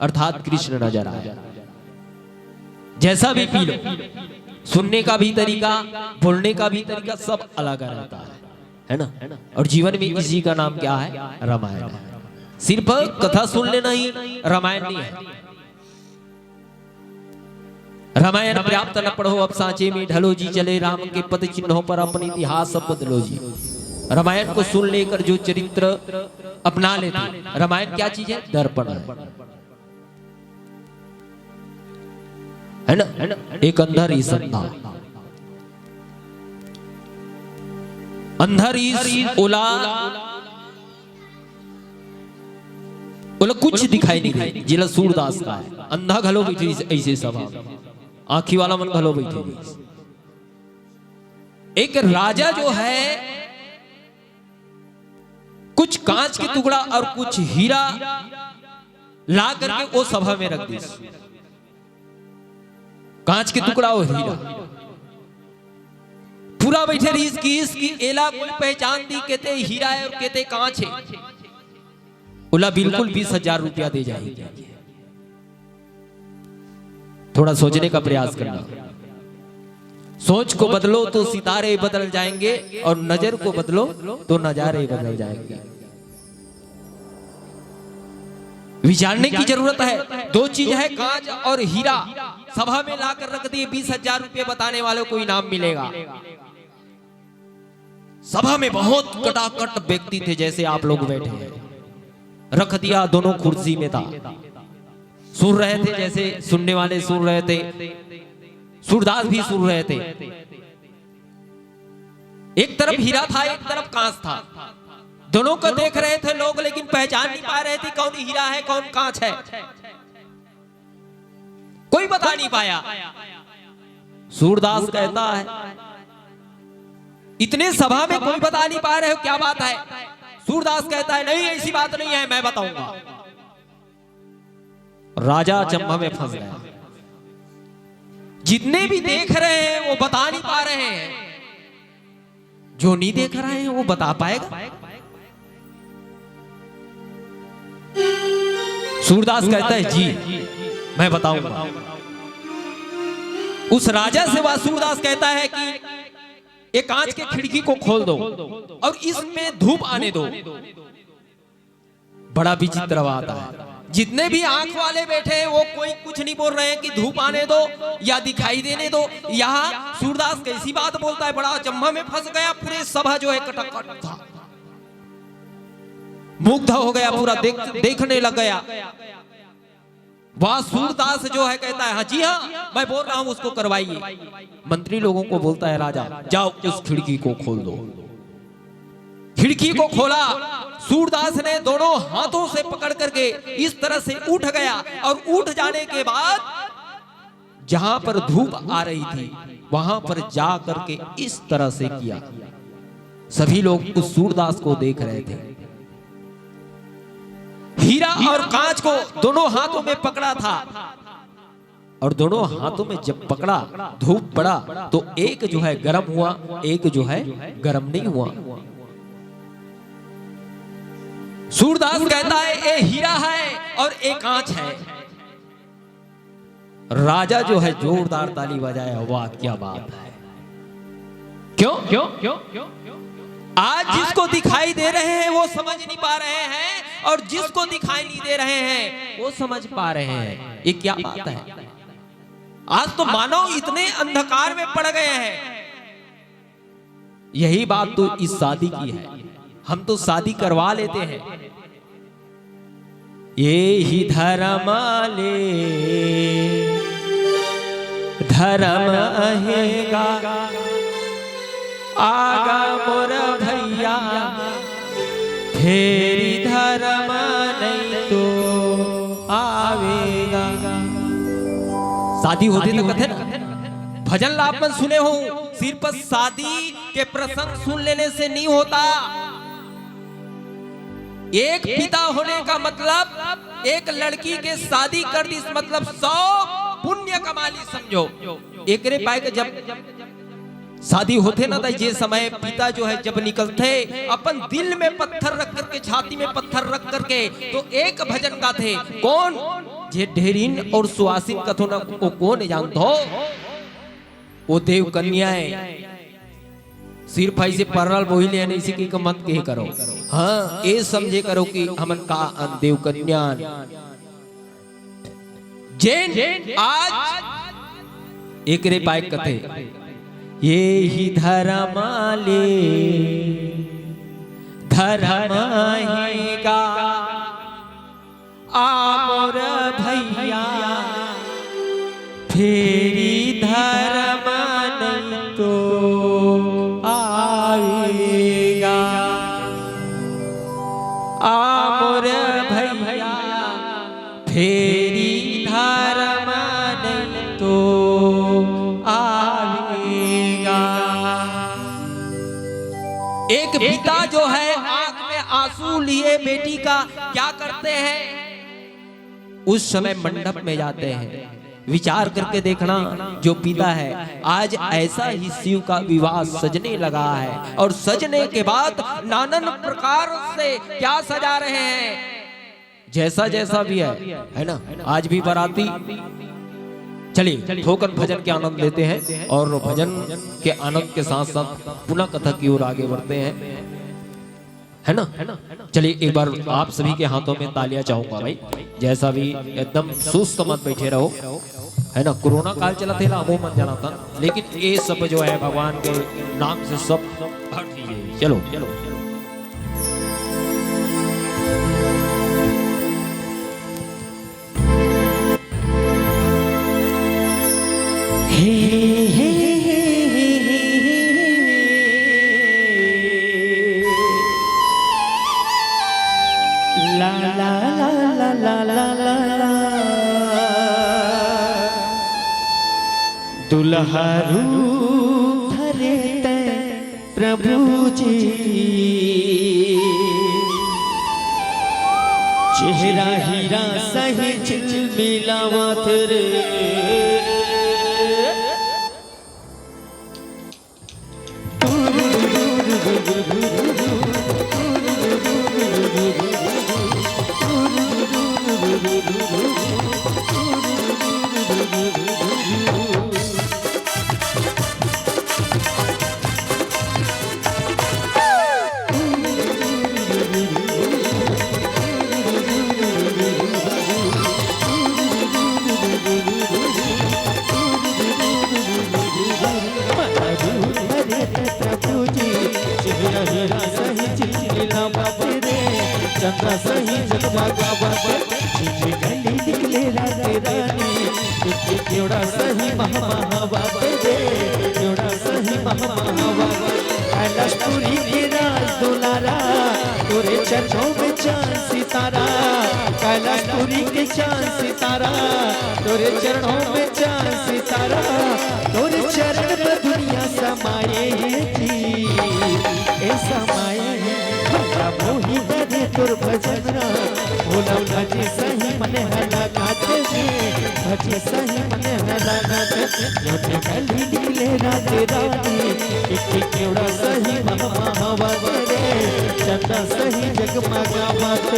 अर्थात कृष्ण नजर आया। जैसा भी पी लो, सुनने का भी तरीका, बोलने का भी तरीका, सब अलग रहता है, है ना? और जीवन में इसी का नाम क्या है? रामायण है। सिर्फ कथा सुन लेना ही रामायण नहीं है। रामायण पर्याप्त न पढ़ो, अब सांचे में ढलो जी, चले राम के पद चिन्हों पर, अपने इतिहास सब बदलो जी। रामायण को सुन लेकर जो चरित्र अपना लेते, रामायण क्या चीज है? दर्पण है, है ना? एक अंधा रीस, अंधा, अंधा रीस, ओला, ओला कुछ दिखाई नहीं दे, जेला सूरदास कहे। अंधा घलो बैठे रहिस ऐसे सभा में, आंखी वाला मन घलो बैठे रहिस। एक राजा जो है, कुछ कांच के टुकड़ा और कुछ हीरा ला करके वो सभा में रख दिस। कांच के टुकड़ा और हीरा। पूरा बैठे रहिस कि इसकी एला कोई पहचान दी, केते हीरा है और केते कांच है। ओला बिल्कुल बीस हजार रुपया दे जाही। थोड़ा सोचने का प्रयास करना। सोच को बदलो तो सितारे बदल जाएंगे, और नजर को बदलो तो नजारे बदल जाएंगे। विचारने की जरूरत है। दो चीज है, कांच और हीरा। सभा में लाकर रख दिए, बीस हजार रुपये बताने वालों को इनाम मिलेगा। सभा में बहुत कटाकट व्यक्ति थे, जैसे आप लोग बैठे हैं, रख दिया, दोनों कुर्सी में था। सुन रहे थे, जैसे सुनने वाले सुन रहे थे, सूरदास भी सुन रहे थे। एक तरफ हीरा था, एक तरफ कांच था। दोनों को देख रहे थे लोग, लेकिन पहचान नहीं पा रहे थे कौन हीरा है, कौन कांच है, कोई बता नहीं पाया। सूरदास कहता है, इतने सभा में कोई बता नहीं पा रहे हो, क्या बात है? सूरदास कहता है, नहीं, ऐसी बात नहीं है, मैं बताऊंगा। राजा अचंभा में फंस गया। जितने भी देख रहे हैं, वो बता नहीं पा रहे हैं। जो नहीं देख रहे हैं, वो बता पाएगा? सूरदास कहता है, जी, मैं बताऊंगा। उस राजा से वह सूरदास कहता है कि एक कांच के खिड़की को खोल दो और इसमें धूप आने दो। बड़ा विचित्र बात है, जितने भी आंख वाले बैठे हैं, वो कोई कुछ नहीं बोल रहे हैं कि धूप आने दो या दिखाई देने दो। यहाँ सूरदास कैसी बात बोलता है, बड़ा अचंभा में फंस गया। पूरे सभा जो है कटाकट था, मुग्ध हो गया, पूरा देख, देखने लग गया। वह सूरदास जो है कहता है, हाँ जी हाँ, मैं बोल रहा हूँ, उसको करवाइए। मंत्री लोगों को बोलता है राजा, जाओ उस खिड़की को खोल दो। खिड़की को खोला, सूरदास ने दोनों हाथों से पकड़ करके इस तरह से उठ गया और उठ जाने के बाद जहां पर धूप आ रही थी, वहां पर जा करके इस तरह से किया। सभी लोग उस सूरदास को देख रहे थे। हीरा और कांच को दोनों हाथों में पकड़ा था और दोनों हाथों में जब पकड़ा, धूप पड़ा, तो एक जो है गर्म हुआ, एक जो है गर्म नहीं हुआ। सूरदास कहता है, ए हीरा है और ए कांच है। राजा जो है जोरदार ताली बजाया, वाह क्या बात है। क्यों? क्यों? क्यों? आज जिसको दिखाई दे रहे हैं वो समझ नहीं पा रहे हैं, और जिसको दिखाई नहीं दे रहे हैं वो समझ पा रहे हैं। ये क्या बात है? आज तो मानव इतने अंधकार में पड़ गए हैं। यही बात तो इस शादी की है। हम तो शादी करवा लेते हैं। ये ही धर्म ले धर्म अहेगा, आगा मोर भैया, फेरी धर्म नहीं तो आवेगा। शादी होती तो कथे ना, भजन ला आप मन सुने हो, सिर्फ शादी के प्रसंग सुन लेने से नहीं होता। एक पिता होने का मतलब एक लड़की के शादी कर दिस, मतलब सौ पुण्य कमा लिस समझो। एकरे पाए के जब शादी होथे ना, त जे समय पिता जो है जब निकलथे, अपन दिल में पत्थर रख करके, छाती में पत्थर रख करके, तो एक भजन गाथे। कौन? जे ढेरिन और सुवासिन कथो ना, वो कौन जानत हो? वो देव कन्या है। सिर्फ ऐसे परल बोही ले, ऐसे की मत कहे करो। हाँ, ये समझे करो कि हमन का अन देव कन्या अन। जेन आज एकरे पाए कथे, ये ही धर्म ले धर्म अहेगा। आ मोर भैया, फेरी धर्म नहीं तो आवेगा। आ मोर भैया, फेरी धर्म नहीं तो आवेगा। एक पिता जो है आंख में आंसू लिए बेटी का क्या करते हैं? उस समय मंडप में जाते हैं। विचार करके देखना, जो पिता है, आज ऐसा ही शिव का विवाह सजने लगा है, और सजने के बाद नानन प्रकार से क्या सजा रहे हैं, जैसा जैसा भी है, है ना। आज भी बाराती, चलिए थोकन भजन के आनंद लेते हैं, और भजन के आनंद के साथ साथ पुनः कथा की ओर आगे बढ़ते हैं, है ना। चलिए, एक बार आप सभी के हाथों में तालियां चाहूंगा भाई, जैसा भी एकदम सुस्त मत बैठे रहो, है ना। कोरोना काल चलत हे ला, हमू मन जानत हन, लेकिन ये सब जो है भगवान के नाम से सब हट गई है। चलो, चलो। दुल्हा रूप धरे तै प्रभु जी, चेहरा हीरा सही झिलमिलावत रे। चंद्रा सही जगमगावत, झिझिकली निकले रात रानी, केवड़ा सही महमहावत रे, केवड़ा सही महमहावत। कैलाशपुरी के राज दुलारा, तोरे चरणों में चांद सितारा, कैलाशपुरी के चांद सितारा, तोरे चरणों में चांद सितारा, तोरे चरण में दुनिया समाए हे जी, ए समाए हे। भला मोही करे तोर भजन रा, भोला भजे सही मन हला गाते में, भजे सही मन हला गाते। योथे कली निकले रात रानी, एक एक केवड़ा सही महमहावत रे, चंदा सही जगमगावत।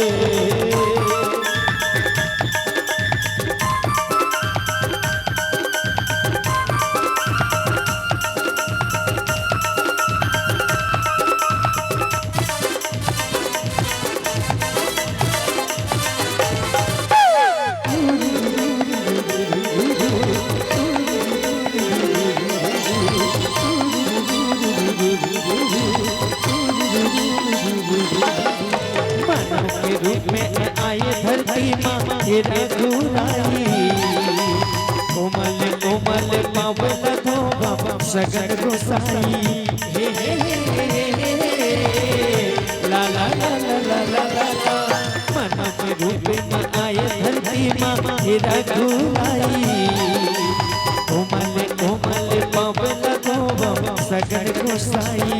के रूप में आए धरती मा हे रघुराई। कोमल कोमल पाँव ला धोबा सगन गोसाई। हे, हे, हे। मानव के रूप मा आए धरती मा हे रघुराई। कोमल कोमल पाँव ला धोबा सगन गोसाई।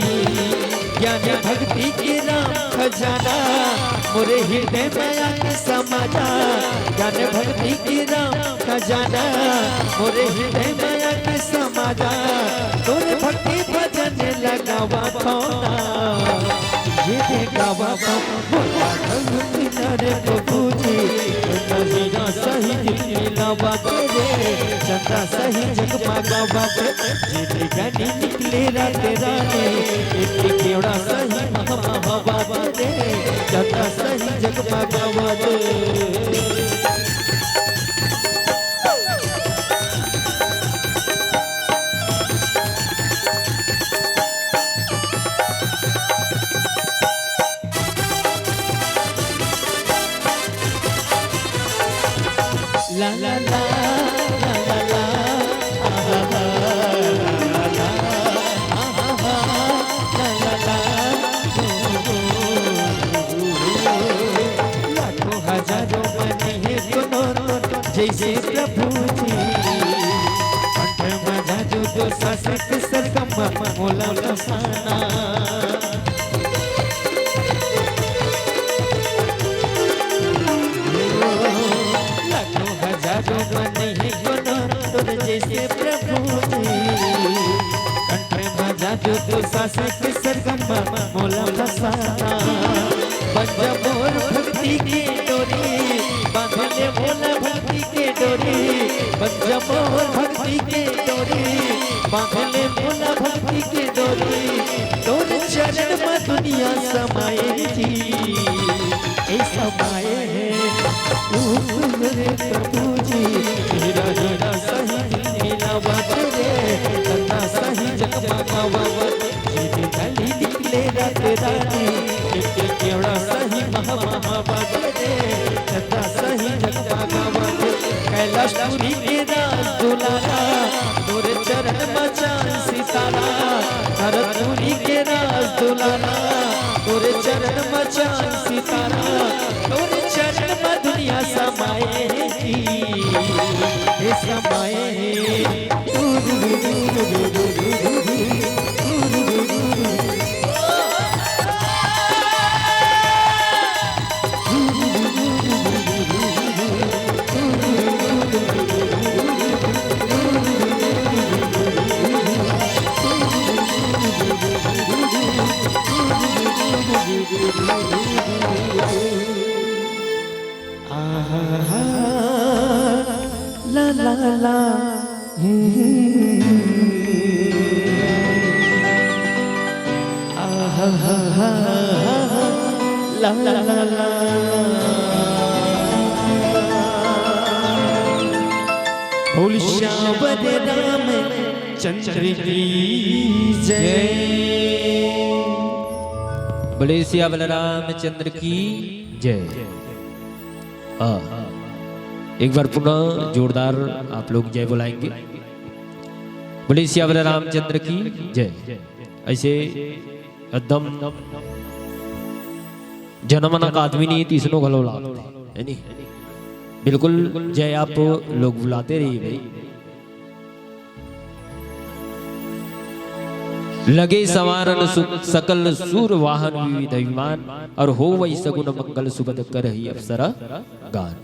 ज्ञान भक्ति के राम खजाना मोरे हृदय में आके समा जा। ज्ञान भक्ति के राम खजाना मोरे हृदय में आके समा जा। तोरे भक्ति भजन लगावा थोना, ये गावा थोना। रे प्रभु जी, नजरा सही दिल मिलावा के रे, चंदा सही जगमगावा के, जिंदगानी निकले रात रानी, एक केवड़ा सही महमहावा के रे, चंदा सही जगमगावा के। ला ला ला, ला ला ला, आहा हा, ला ला ला, आहा हा, ला ला ला, ओ, ओ, ओ, ओ। लाखों हजारों मन हे कोनो जैसे प्रभु जी, कंठ मजा जो तो सासक सरगम मोला फसाना। लाखों हजारों मन हे कोनो तोर जैसे प्रभु जी। कंठ मजा जो तो सासक सरगम मोला फसाना। बन जा मोर भक्ति के डोरी, बांध ले मोला भक्ति के डोरी। बन जा मोर भक्ति के डोरी, बांध ले मोला भक्ति के डोरी। तोर चरण में दुनिया समाए जी, ए समाए हे। ओ मेरे प्रभु जी, तेरा हीरा सही दिल मिलावा रे, चंदा सही जगमगावा रे। जीव गली निकले रात रानी, एक केवड़ा सही महमहावा रे, चंदा सही जगमगावा रे। कैलाशपुरी के राज दुलारा, तोरे चरण में चांद सितारा। भरतपुरी के राज दुलारा, तोरे चरण में चांद सितारा, तोरे चरण में दुनिया समाए जी, हे समाए। आहा, ला, ला, ला। हम्म। आहा, ला, ला, ला। बोल सियावर रामचंद्र की जय। बोले सियावर रामचंद्र की जय। हाँ, एक बार पुनः जोरदार आप लोग जय बुलाएंगे। बोले सियावर रामचंद्र की जय। ऐसे एकदम जनमन का आदमी नहीं, तीसनो घलो लागते, है नहीं? बिल्कुल जय आप लोग बुलाते रहिए भाई। लगे संवारन सु-, सकल सूर वाहन विविध विमान, और होवइ सगुन मंगल सुभद करहि अवसर गान।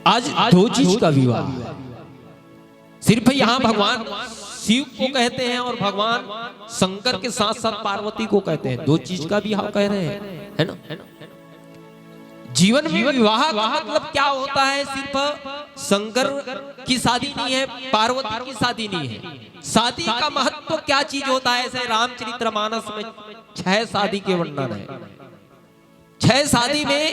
आज दो चीज का विवाह है। सिर्फ यहाँ भगवान शिव को कहते हैं और भगवान शंकर के साथ साथ पार्वती को कहते हैं, दो चीज का विवाह कह रहे हैं, है ना? जीवन में विवाह का मतलब क्या होता है? सिर्फ शंकर की शादी नहीं है, पार्वती की शादी नहीं है। शादी का महत्व क्या चीज होता है? ऐसे रामचरितमानस में छह शादी के वर्णन है। छह शादी में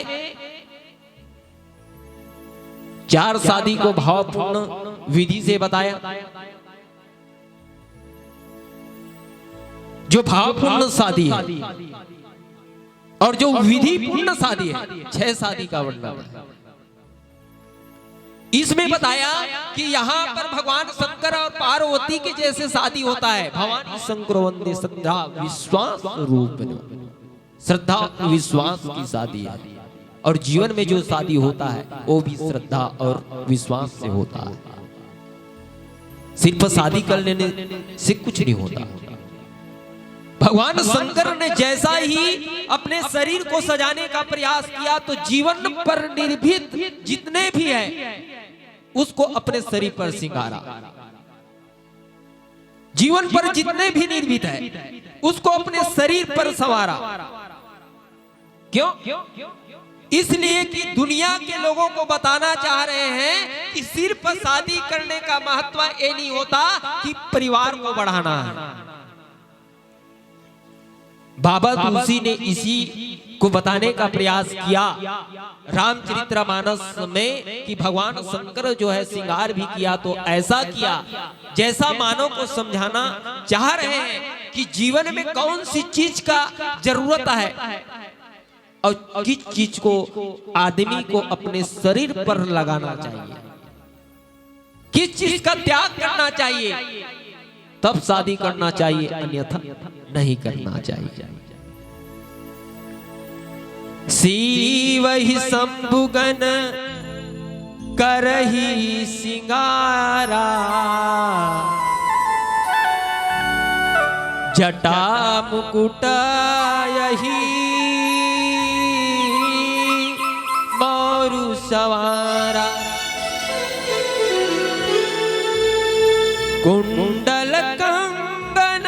चार शादी को भावपूर्ण विधि से बताया, जो भावपूर्ण शादी है। और जो विधि पूर्ण शादी है, छह शादी का वर्णन है, इसमें बताया कि यहाँ पर भगवान शंकर और पार्वती के जैसे शादी होता है। भवानी शंकर वंदे श्रद्धा विश्वास रूप में, श्रद्धा और विश्वास की शादी है। और जीवन में जो शादी होता है, वो भी श्रद्धा और विश्वास से होता है। सिर्फ शादी कर लेने से कुछ नहीं होता। भगवान शंकर ने जैसा ही अपने शरीर को सजाने का प्रयास किया, तो जीवन पर निर्मित जितने भी हैं, उसको अपने शरीर पर सिंगारा। जीवन पर जितने भी निर्मित है, उसको अपने शरीर पर संवारा। क्यों? इसलिए कि दुनिया के लोगों को बताना चाह रहे हैं कि सिर्फ शादी करने का महत्व ये नहीं होता कि परिवार को बढ़ाना है। बाबा तुलसी ने इसी को बताने का प्रयास किया रामचरितमानस में कि भगवान शंकर जो है श्रृंगार भी किया तो ऐसा किया जैसा मानव को समझाना चाह रहे हैं कि जीवन में कौन सी चीज का जरूरत है और किस चीज को आदमी को अपने शरीर पर लगाना चाहिए, किस चीज का त्याग करना चाहिए, तब शादी करना चाहिए, अन्यथा नहीं करना चाहिए। शिव ही शंभुगन करही सिंगारा, जटा मुकुट यही मौरु सवारा। कुंडल कंगन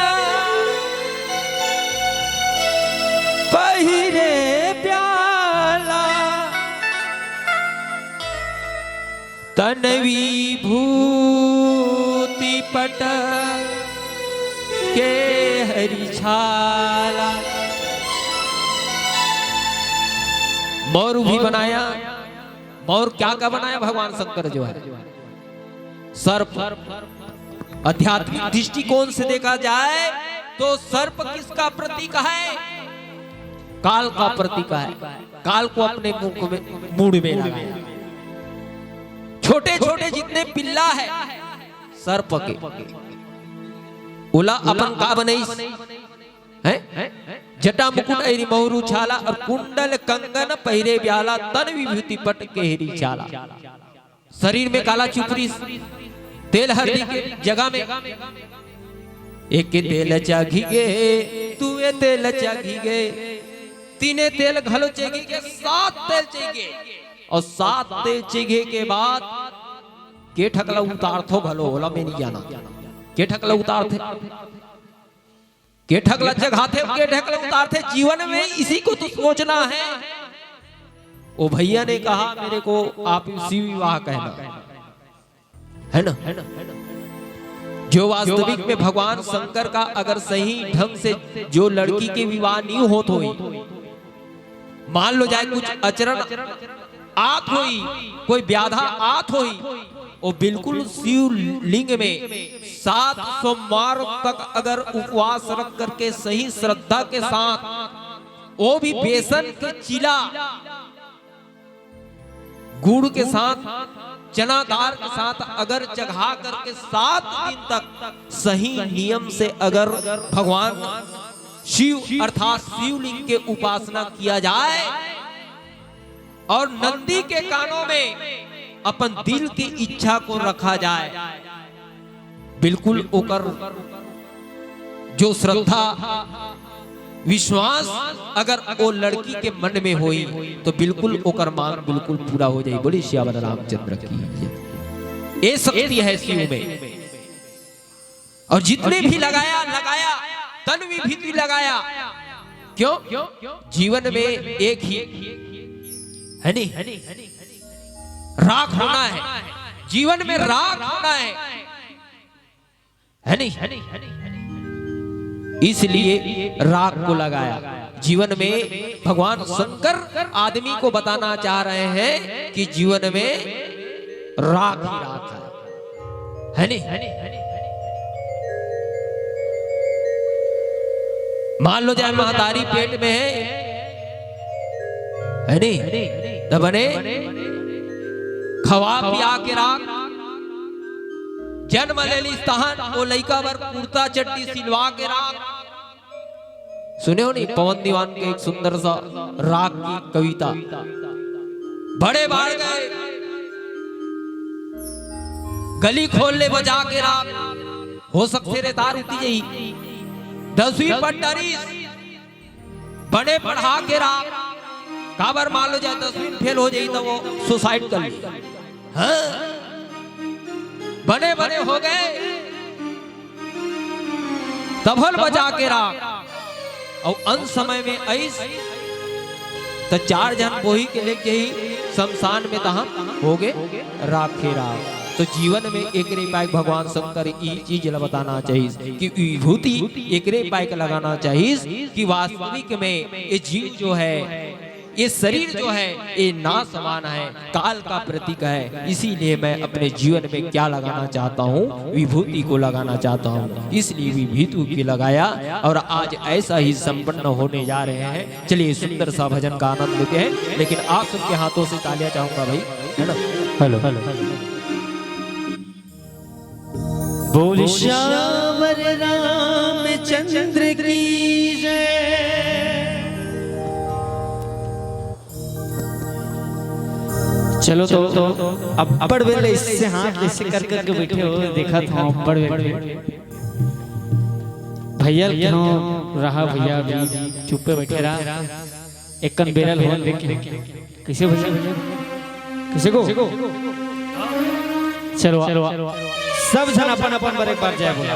पहिरे प्याला, तन विभूति पट के हरि छाला। मौर भी बनाया। मौर क्या क्या बनाया भगवान शंकर जो है? सर्प। आध्यात्मिक दृष्टिकोण से देखा जाए तो सर्प किसका प्रतीक है? काल का प्रतीक है। काल को अपने मुख में, मूड़ में लगाया। छोटे छोटे जितने पिल्ला है सर्प के, ओला अपन का बनइस है? जटा मुकुट अइरी मौरु छाला और कुंडल कंगन पहिरे ब्याला, तन विभूति पट के हरि छाला। शरीर में काला चुपरिस, तेल हरदी के जगह में एक तेल चाघी गे, दुए तेल चाघी गे, तीने तेल घलो चाघी गे, सात तेल चाघी गे। और सात तेल चाघे के बाद के ठकला उतारथो घलो, ओला मैं नहीं जाना। के ठकला उतारथे, के ठकला चघाथे, के ठकला उतारथे। जीवन में इसी को तो सोचना है। वो भैया ने कहा, मेरे को आप शिव विवाह कहना, है ना? जो वास्तविक में भगवान शंकर का अगर सही ढंग से जो लड़की के विवाह नहीं होत होई, मान लो जाए कुछ अचरण आत होई, कोई व्याधा आत होई, वो बिल्कुल शिव लिंग में सात सोमवार तक अगर उपवास रख करके सही श्रद्धा के साथ, वो भी बेसन के चीला गुड़ के साथ, चना दाल के साथ अगर चघा करके सात दिन तक सही नियम से अगर भगवान शिव अर्थात शिवलिंग के उपासना किया जाए और नंदी के कानों में अपन दिल की इच्छा को रखा जाए, बिल्कुल ओकर जो श्रद्धा, विश्वास अगर वो लड़की के मन में होई, तो बिल्कुल ओकर मांग बिल्कुल पूरा हो जाई। बोलिए सियावर रामचंद्र की जय। ये शक्ति है शिव में। और जितने भी लगाया, लगाया, तन विभूति लगाया। क्यों? जीवन में एक ही, है नहीं? राख होना है। जीवन में राख होना है, है नहीं? इसलिए राख को लगाया। जीवन में भगवान शंकर आदमी को बताना चाह रहे हैं कि जीवन में राख ही राख है, है नहीं? मान लो जाए महतारी पेट में है, है नी? त बने खवा पिया के राख, जनम ले लिस तहन ओ लइका बर कुर्ता चड्डी सिलवा के राख। सुने हो नी, पवन दीवान के एक सुंदर सा राग की कविता। बड़े बाढ़ गए, गली खोल ले बजा के राख। हो सकथे रे तार उती जही। दसवीं पढ़ डारिस, बने पढ़ा के राख। काबर मान लो जाए दसवीं में फेल हो जाई त वो सुसाइड कर ली। हाँ, बने बने हो गए, तभल बजा के राख। अउ अंत समय में अइस त चार झन बोही के लेके ही शमशान में तहां होगे राखे राख। तो जीवन में एकरे पाए भगवान शंकर ई चीज ला बताना चाहिस कि विभूति एकरे पाए के लगाना चाहिस कि वास्तविक में ये जीव जो है, ये शरीर जो है, ये नाशवान है, काल का प्रतीक है। इसीलिए मैं अपने जीवन में क्या लगाना चाहता हूँ, विभूति को लगाना चाहता हूँ। इसलिए विभूति की लगाया और आज ऐसा ही संपन्न होने जा रहे हैं। चलिए, सुंदर सा भजन का आनंद लेते हैं, लेकिन आप सबके हाथों से तालियां चाहूंगा भाई, है ना? Hello, hello. बोल श्यावर रामचंद्र की जय। चलो तो, तो अब अब्बड़ बेर ले इससे हाथ ऐसे कर करके बैठे हो, देखा था अब्बड़ बेर ले। भैया क्यों रहा, भैया भी चुप्पे बैठे रहा। एक कन बेरा ल होन देखे। कैसे भैया? कैसे को? चलो, सब झन अपन अपन बर एक बार जय बोला।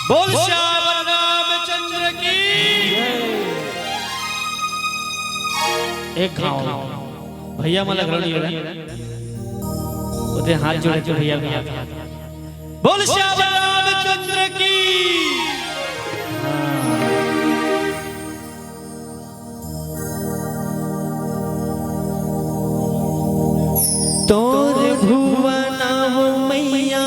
बोल श्यावर रामचंद्र की। एक घाव भैया मन ल घलो नहीं हो रहा। ओते हाथ जोड़े तो भैया भी हाथ। बोल श्यावर रामचंद्र की। तोर भुवन वो मैया,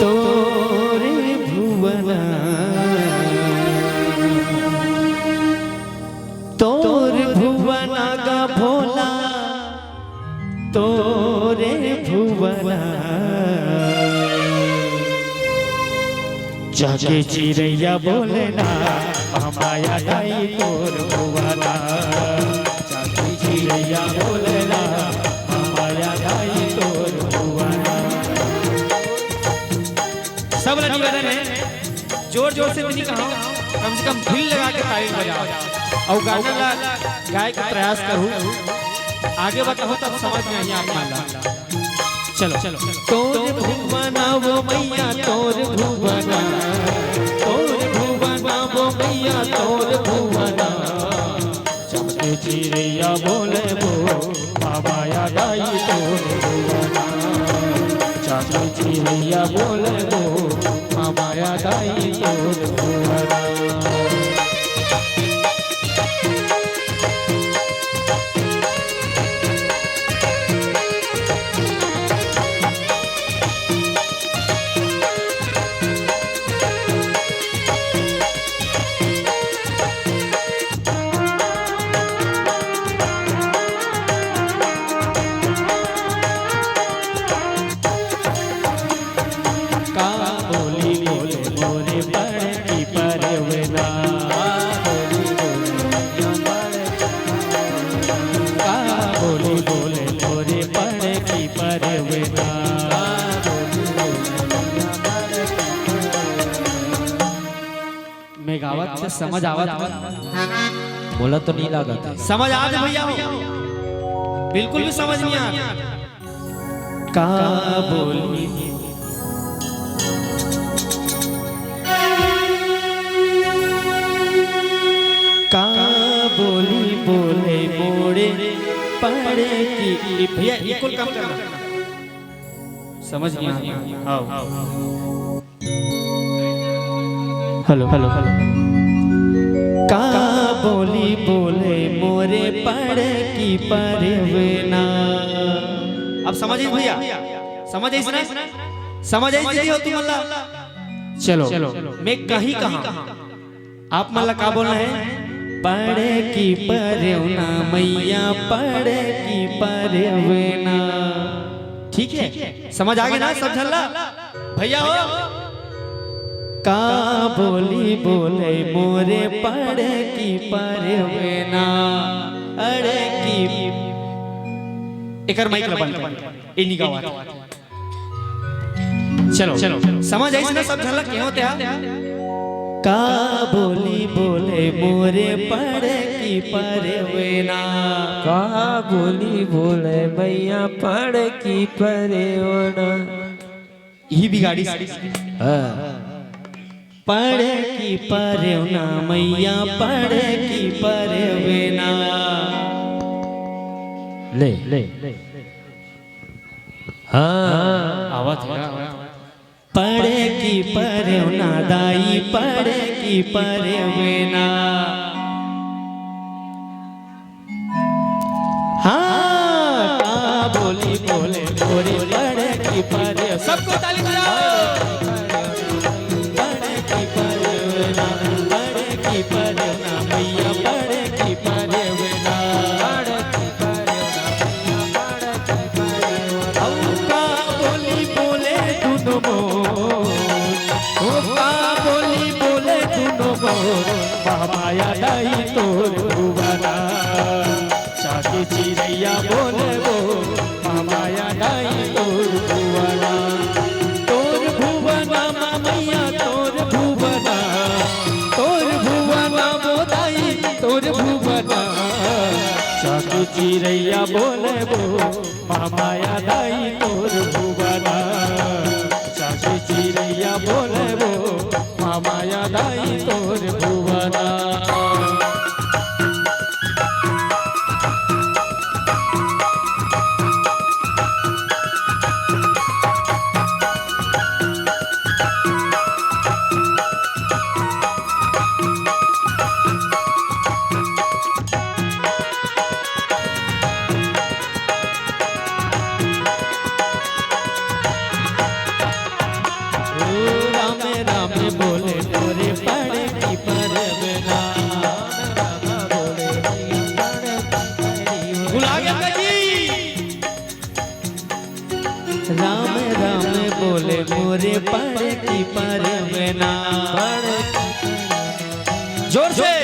तोर भुवन, तोर भुवन गा भोला, तोरे भुवन। जागे चिरैया बोलना, महामाया दाई तोर भुवना। जागे चिरैया बोलना, महामाया दाई तोर भुवना। सब ला निवेदन है, जोर जोर से भी नहीं कहा, कम से कम दिल लगा के ताली बजाओ और गाना ला गाए के प्रयास करूँ। आगे बताओ तब समझ में आई आप मान ला। चलो, चलो। तोर भुवना वो मैया, तोर भुवना, तोर भुवना वो मैया, तोर भुवना। चमके चिरैया बोले वो, महामाया दाई तोर भुवना। चमके चिरैया बोले वो, महामाया दाई तोर भुवना। का बोली बोले मोरे बड़की परवना। का बोली बोले मोरे बड़की परवना। मैं गावत तो समझ आवत। बोला तो नहीं लागत है। समझ आ जाए भैया हो, बिल्कुल भी समझ नहीं आता। का बोली, का बोली बोले मोरे पड़े की। भैया, इक्वल काम करना। समझ गया? हाँ। Hello, hello, hello. का बोली बोले मोरे पड़े की परवना। अब समझ आई भैया? समझ आई ना? समझ आई दीदी हो तुम अल्लाह? चलो, मैं कहीं कहा, आप मन ला का बोलना है? पड़े की परेवना मैया, पड़े की परेवना। ठीक है, समझ आ गया ना सब झल्ला? भैया हो, का बोली बोले मोरे पड़े की परेवना, अड़े की। एकर माइक ला बंद कर, ए नी गावत। चलो, चलो, समझ आइस ना सब झलक के होते हा? का बोली बोले मोरे पड़े की परेवना। का बोली बोले मैया पड़े की परेवना। यही बिगाड़ी से। हाँ। पड़े की परेवना मैया, पड़े की परेवना। ले, ले। हाँ। आवत है, आवत है। पड़े की परेवना दाई, पड़े की परेवना। हाँ, का बोली बोले मोरे पड़े की परेवना। सबको ताली बजाओ। पड़े की परेवना, पड़े की परेवना, मैया पड़े की परेवना। अउ का बोली बोले दुनो मोर, ओ का बोली बोले दुनो मोर, महामाया दाई तोर भुवना। चांदी चिरैया बोले वो, महामाया दाई तोर भुवना। तोर भुवना मा मैया तोर भुवना, तोर भुवना वो दाई तोर भुवना। चांदी चिरैया बोले वो, महामाया दाई तोर भुवना। चांदी चिरैया बोले वो, महामाया दाई तोर भुवना। ओ राम राम बोले तोरे पड़े की परेवना। भुला गया जी। राम राम बोले मोरे पड़े की परेवना। जोर से।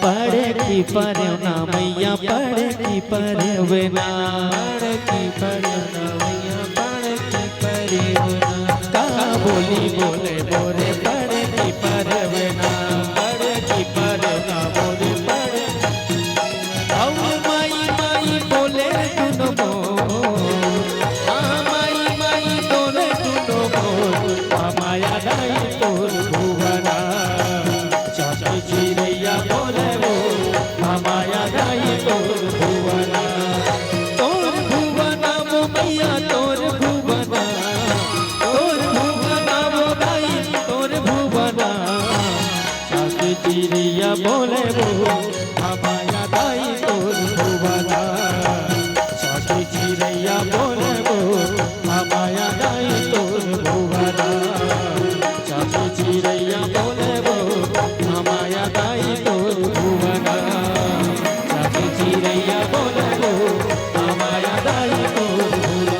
पड़े की परेवना मैया, पड़े की परेवना। पड़े की परेवना मैया, पड़े की परेवना। का बोली बोले मोरे पड़े की परेवना, पड़े की परेवना मोरे पड़े। अउ माई माई बोले दुनो मोर, हाँ माई माई बोले दुनो मोर, महामाया दाई तोर भुवना। चांदी चिरैया बोले वो, महामाया दाई तोर भुवना। तोर भुवना वो मैया तोर भुवना, तोर भुवना वो दाई तोर भुवना। चांदी चिरैया बोले वो, महामाया दाई तोर भुवना। चांदी चिरैया बोले वो, महामाया दाई तोर भुवना। चांदी चिरैया बोले वो, महामाया दाई तोर भुवना। चांदी चिरैया बोले वो, महामाया दाई तोर भुवना।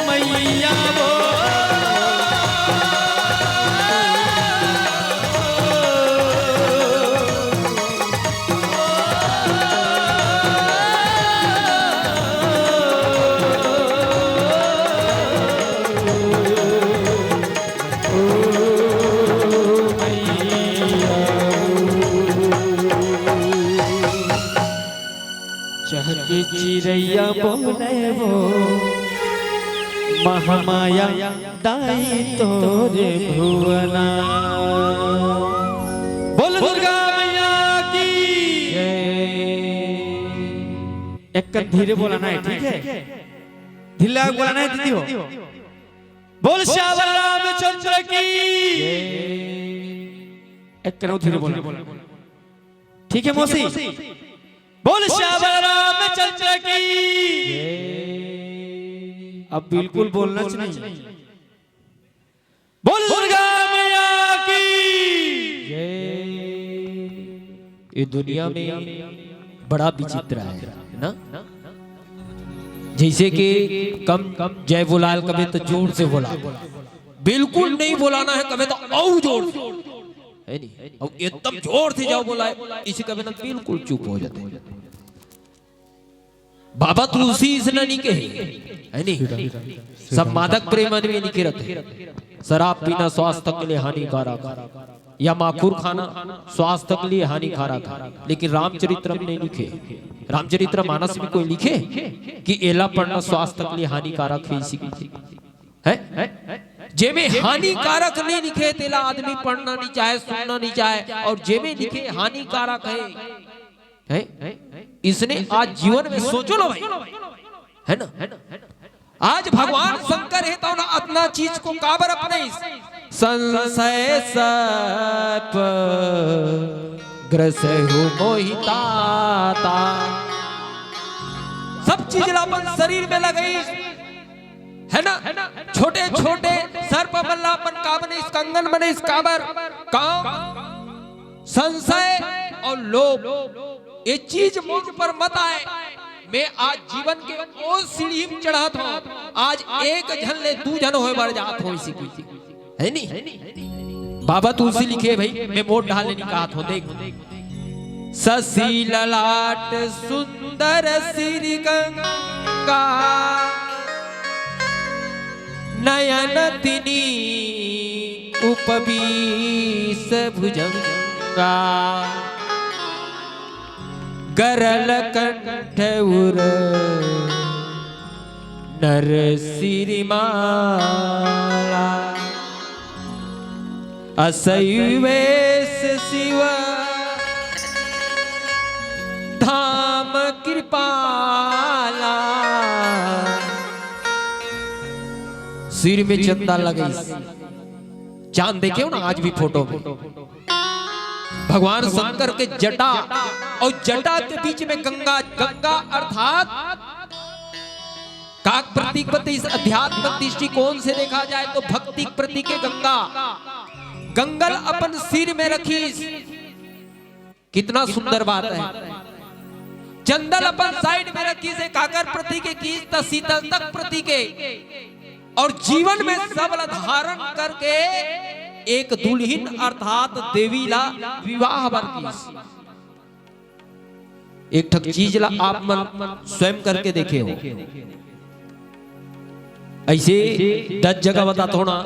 मैया वो। चहके चिरैया बोले वो महामाया दाई तोरे भुवना। बोल दुर्गा मैया की। एक कन धीरे बोलाना है, ठीक है? ढीला बोलाना है दीदी हो। बोल श्यावर रामचंद्र की। एक कन धीरे बोला। ठीक है मौसी, बोल श्यावर रामचंद्र की। अब बिल्कुल बोलना चाहिए। बोल दुर्गा मैया की। ये दुनिया में बड़ा विचित्र है ना। जैसे कि कम कम जय बोलाल कबे तो जोर से बोला, बिल्कुल नहीं बोलाना है कबे तो अउ जोर से, है नहीं? अब एकदम जोर से जाओ बोला है, इसे कबे ना बिल्कुल चुप हो जाते हैं। बाबा तुलसी इसने नहीं कहे, है नहीं? सब मादक प्रेम आदमी नहीं रखे। शराब पीना स्वास्थ्य के लिए हानिकारक है, या माखुर खाना स्वास्थ्य के लिए हानिकारक है, लेकिन रामचरित्र में नहीं लिखे। रामचरित्र मानस में कोई लिखे कि एला पढ़ना स्वास्थ्य के लिए हानिकारक है, इसी की है? जेमे हानिकारक नहीं लिखे, तेला आदमी पढ़ना नहीं चाहे, सुनना नहीं चाहे, और जेमे लिखे हानिकारक है, है? इसने आज जीवन में सोचो लो भाई, है ना? आज भगवान शंकर है तो ना अतना चीज को काबर अपने संशय सर्प ग्रसहु मोहिताता। सब चीज ला अपन शरीर में लगई, है ना? छोटे छोटे सर्प मन ला अपन का बने, इस कंगन बने, इस काबर काम, संशय और लोभ, ये चीज मोर ऊपर मत आए। मैं आज जीवन के ओ सीढ़ी में चढ़त हूँ, आज एक झन ले दू झन होए बर जात हूँ, इसी की है नी? बाबा तुलसी लिखे भाई, मैं मोट ढाले नहीं कहा था, देख। शशि ललाट सुंदर श्री गंगा, नयन तिनी उपबीस भुजंगा, गरल कंठ उर नर श्री माला। असैवेश शिव धाम कृपाला। सिर में चंदा लगइस, चांद देखे हो ना आज भी फोटो में, भगवान शंकर के जटा और जटा के बीच में गंगा। गंगा अर्थात काक प्रतीक बते, इस आध्यात्मिक दृष्टिकोण से देखा जाए तो भक्ति प्रतीक है गंगा। गंगल अपन सिर में रखिस, कितना सुंदर बात है। चंदल अपन साइड में रखिस, काकर प्रतीक है, किस त शीतलतक प्रतीक है। और जीवन में सबला धारण करके एक दुल्हिन अर्थात देवी ला विवाह बर किस। एक ठक चीज ला आप मन स्वयं करके देखे हो। ऐसे दस जगह बताथों ना,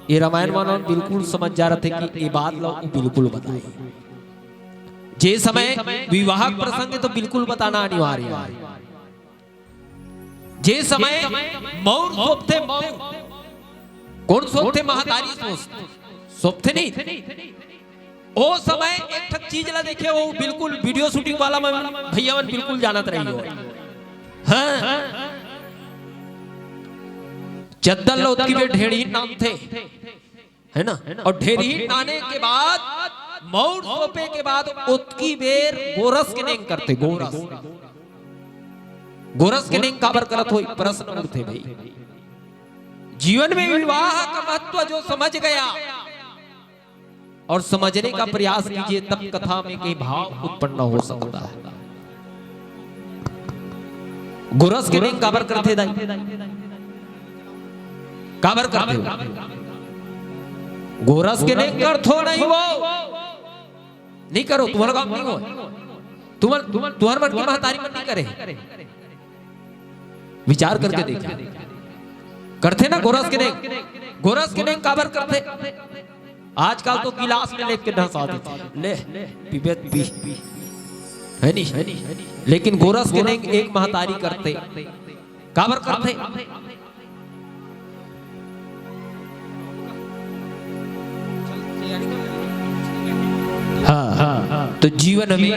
ये रामायण वाला बिल्कुल समझ जा रहे थे कि ये बात ला वो बिल्कुल बताए। जे समय विवाह प्रसंग है तो बिल्कुल बताना अनिवार्य है। जे समय मौर सोपथे, मौर कौन सोपथे? महतारी सोपथे नहीं। ओ समय एक ठक चीज ला देखे हो, बिल्कुल वीडियो शूटिंग वाला मन, भैया मन बिल्कुल जानत रही हो। हाँ, चद्दर ला ओतकी बेर ढेड़ही नानथे, है ना? और ढेड़ही नाने के बाद, मौर सोपे के बाद ओतकी बेर गोरस के नेंग करथे, गोरस। गोरस के नेंग काबर करत होई, प्रश्न उठथे भाई। जीवन में विवाह का महत्व जो समझ गया और समझने का प्रयास कीजिए, तब कथा में कहीं भाव उत्पन्न हो सकता है। गोरस के नेंग काबर करथे दाई? काबर करथे हो? गोरस के नेंग करथो नहीं वो? नहीं करो, तुम्हारा काम नहीं हो। तुम्हार, तुम्हार मन की महतारी मन नहीं करे। विचार करके देखिए, करथे ना गोरस के नेंग? गोरस के नेंग काबर करथे? आजकल तो गिलास में लेके ढंसा देथे, ले पीबे त पी, है नी? लेकिन गोरस के नेंग एक महतारी करथे, काबर करथे? हाँ, हाँ। तो जीवन में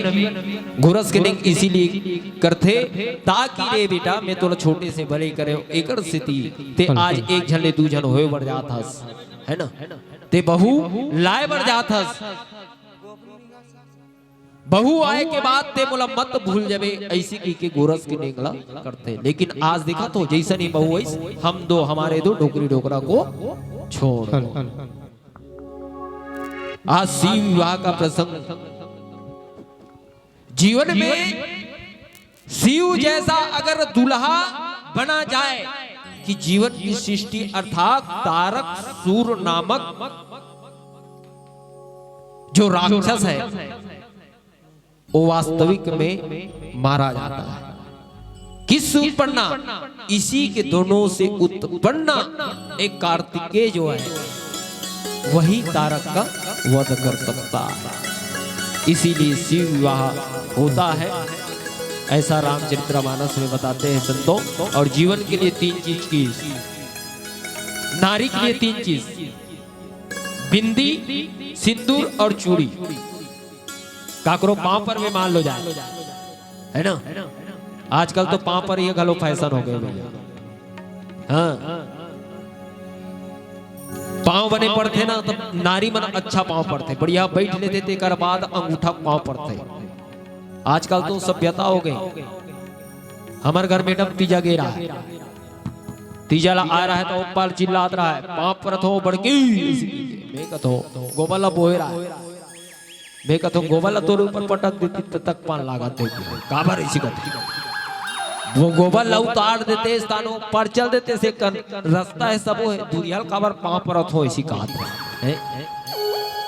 गोरस के नेंग इसीलिए करथे, ताकि रे बेटा, मैं तोला छोटे से बड़े करे, एकर सेती ते आज एक झन ले दू झन होए बर जात हस, है ना? ते बहू लाए बर जात हस, बहू आए के बाद ते मोला मत भूल जाबे, ऐसी कहि के गोरस के नेंग ला करथे। लेकिन आज देखा तो जैसन ही बहू आइस, हम दो, हमारे दो, डोकरी डोकरा को छोड़ दो। आज शिव विवाह का प्रसंग जीवन में शिव जैसा अगर दूल्हा बना जाए कि जीवन की सृष्टि अर्थात तारक सूर नामक जो राक्षस है, वो वास्तविक में मारा जाता है। किस उत्पन्ना? इसी के दोनों से उत्पन्ना एक कार्तिकेय जो है, वही तारक का वध कर सकता है। इसीलिए शिव विवाह होता है, ऐसा रामचरितमानस में बताते हैं संतों। और जीवन के लिए तीन चीज की, नारी के लिए तीन चीज, बिंदी, सिंदूर और चूड़ी। काकरो पांव पर भी मान लो जाए, है ना? आजकल तो पांव पर ये घलो फैशन हो गए भैया। हाँ, पांव बने पड़थे ना, तब नारी मन अच्छा पांव पड़थे, बढ़िया बैठ लेथे, तेकर बाद अंगूठा पांव पड़थे। आजकल तो सभ्यता हो गई। हमर घर मैडम तीजा गे रहा है, तीजा ला आ रहा है तो ऊपर चिल्लात रहा है, "पांव परत हो बड़की।" मैं कथो, "गोबर ला बोहे रहा है।" मैं कथो, "गोबर ला तोरे ऊपर पटक देती त तक पान लागत है।" काबर ऐसी कथे? वो गोबर ला उतार देते, स्थानों पर चल देते से कन, रास्ता है सबो है, दुरियाल काबर पांव परत हो ऐसी कहा था। हैं?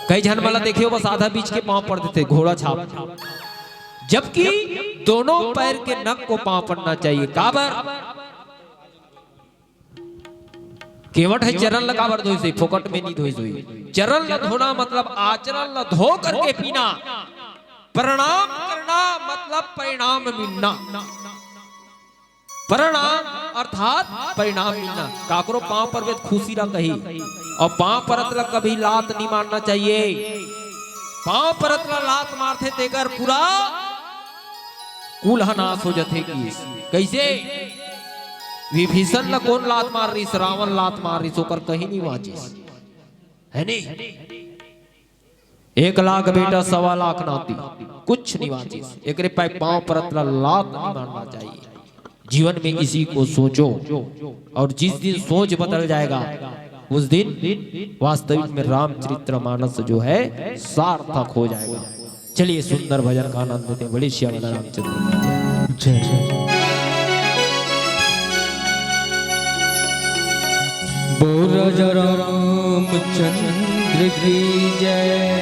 कई झन मला देखे हो बस आधा बीच के पांव पर देते, घोड़ा छाप। जबकि दोनों पैर के नख को पांव पड़ना चाहिए। काबर? केवट है चरण ला काबर धोइस होही, फोकट में नहीं धोइस होही। चरण ला धोना मतलब आचरण ला धो करके पीना। प्रणाम करना मतलब परिणाम मिलना। प्रणाम अर्थात परिणाम मिलना। काकरो पांव परबे त खुशी ला कही, और पांव परत ला कभी लात नहीं मारना चाहिए। पांव परत ला लात मारथे तेकर पूरा कुल ह नाश हो जथे। किस कैसे? विभीषण ला कौन लात मार रहीस? रावण लात मार रहीस, ओकर कहीं नहीं बांचिस, है नहीं? एक लाख बेटा, सवा लाख नाती, कुछ नहीं बांचिस। एकरे पाय पांव परत ला लात नहीं मारना चाहिए। जीवन में इसी को सोचो, और जिस दिन सोच बदल जाएगा, उस दिन वास्तविक में रामचरितमानस जो है, सार्थक हो जाएगा। चलिए, सुंदर भजन का आनंद लेते हैं। बोले श्याम रामचंद्र की जय। जय। बोल राजा रामचंद्र की जय।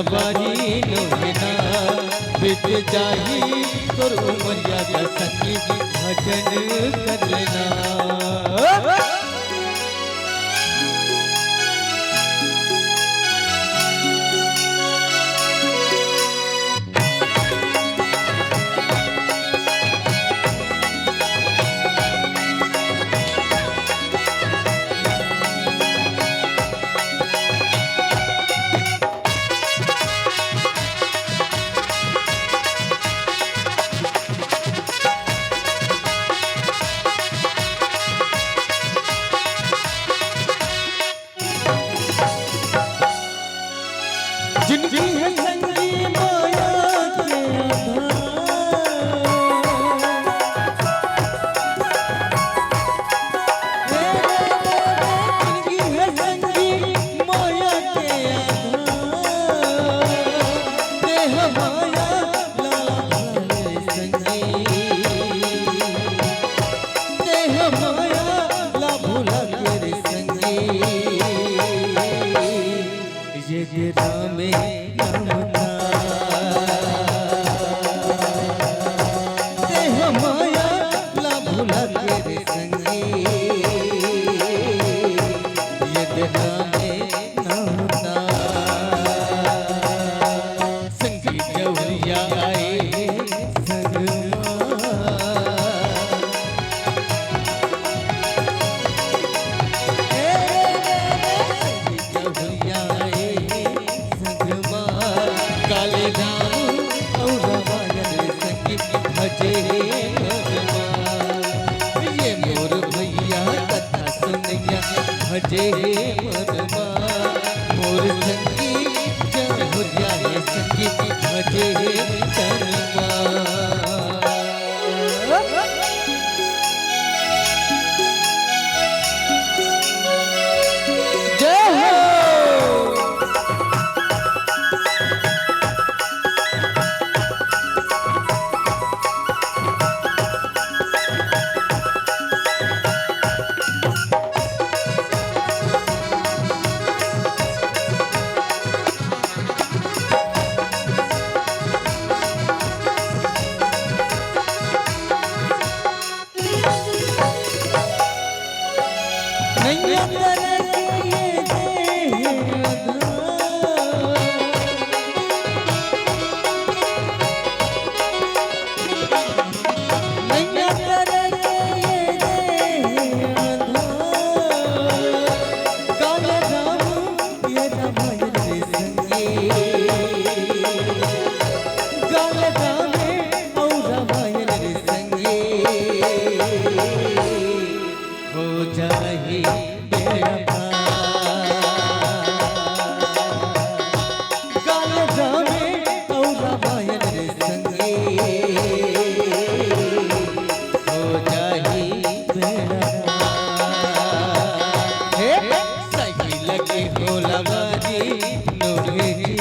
बारी नोहे ना, बीत जाही तोर उमरिया का संगी, भजन कर लेना। जिनकी है संगी माया के आधार। जिनकी है संगी माया के आधार। देह माया ला भुला के रे संगी। देह माया ला भुला के रे संगी। ये तेरा में नाम था। देह माया ला भुला के रे संगी। ये तेरा में नाम था। संगी जौहरिया आए संगमा। ए, संगी जौहरिया आए संगमा। काले राम अउ रामायण संगी भजे हे मनमा। ये मोर भैया कथा सुनैया भजे हे मनमा। मोर संगी जौहरिया हे संगी भजे हे तनमा। जय हो। नैया करे के ये देह आधार। नैया करे के ये देह आधार। काल राम ये रामायण रे संगी। काल राम अउ रामायण रे संगी। हो जाही बेड़ा पार। काल राम अउ रामायण रे संगी। हो जाही बेड़ा पार। हे, सही लगे होला बारी नोहे जी।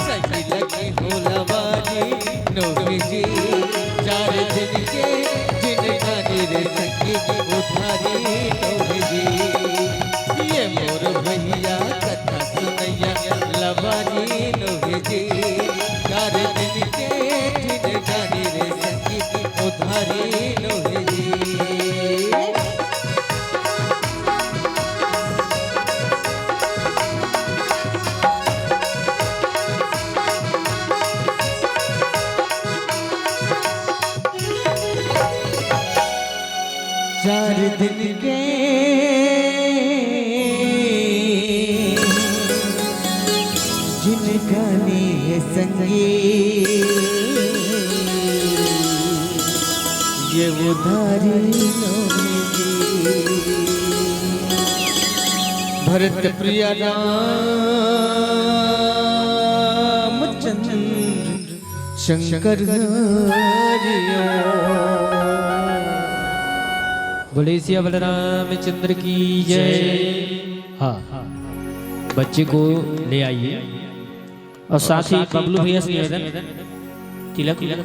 सही लगे होला बारी नोहे जी। चार दिन के जिनगानी रे संगी उधारी नोहे जी। ये मोर भैया कथा सुनैया लबारी नोहे जी। चार दिन के जिनगानी रे संगी उधारी नोहे जी। चार दिन के जिनगानी हे संगी, ये उधारी नोहे जी। भरत प्रिया रामचंद्र शंकर हरिओ। बोले सिया बलराम चंद्र की जय। हाँ, बच्चे को ले आइए और साथ ही बबलू भैया से निवेदन, तिलक विलक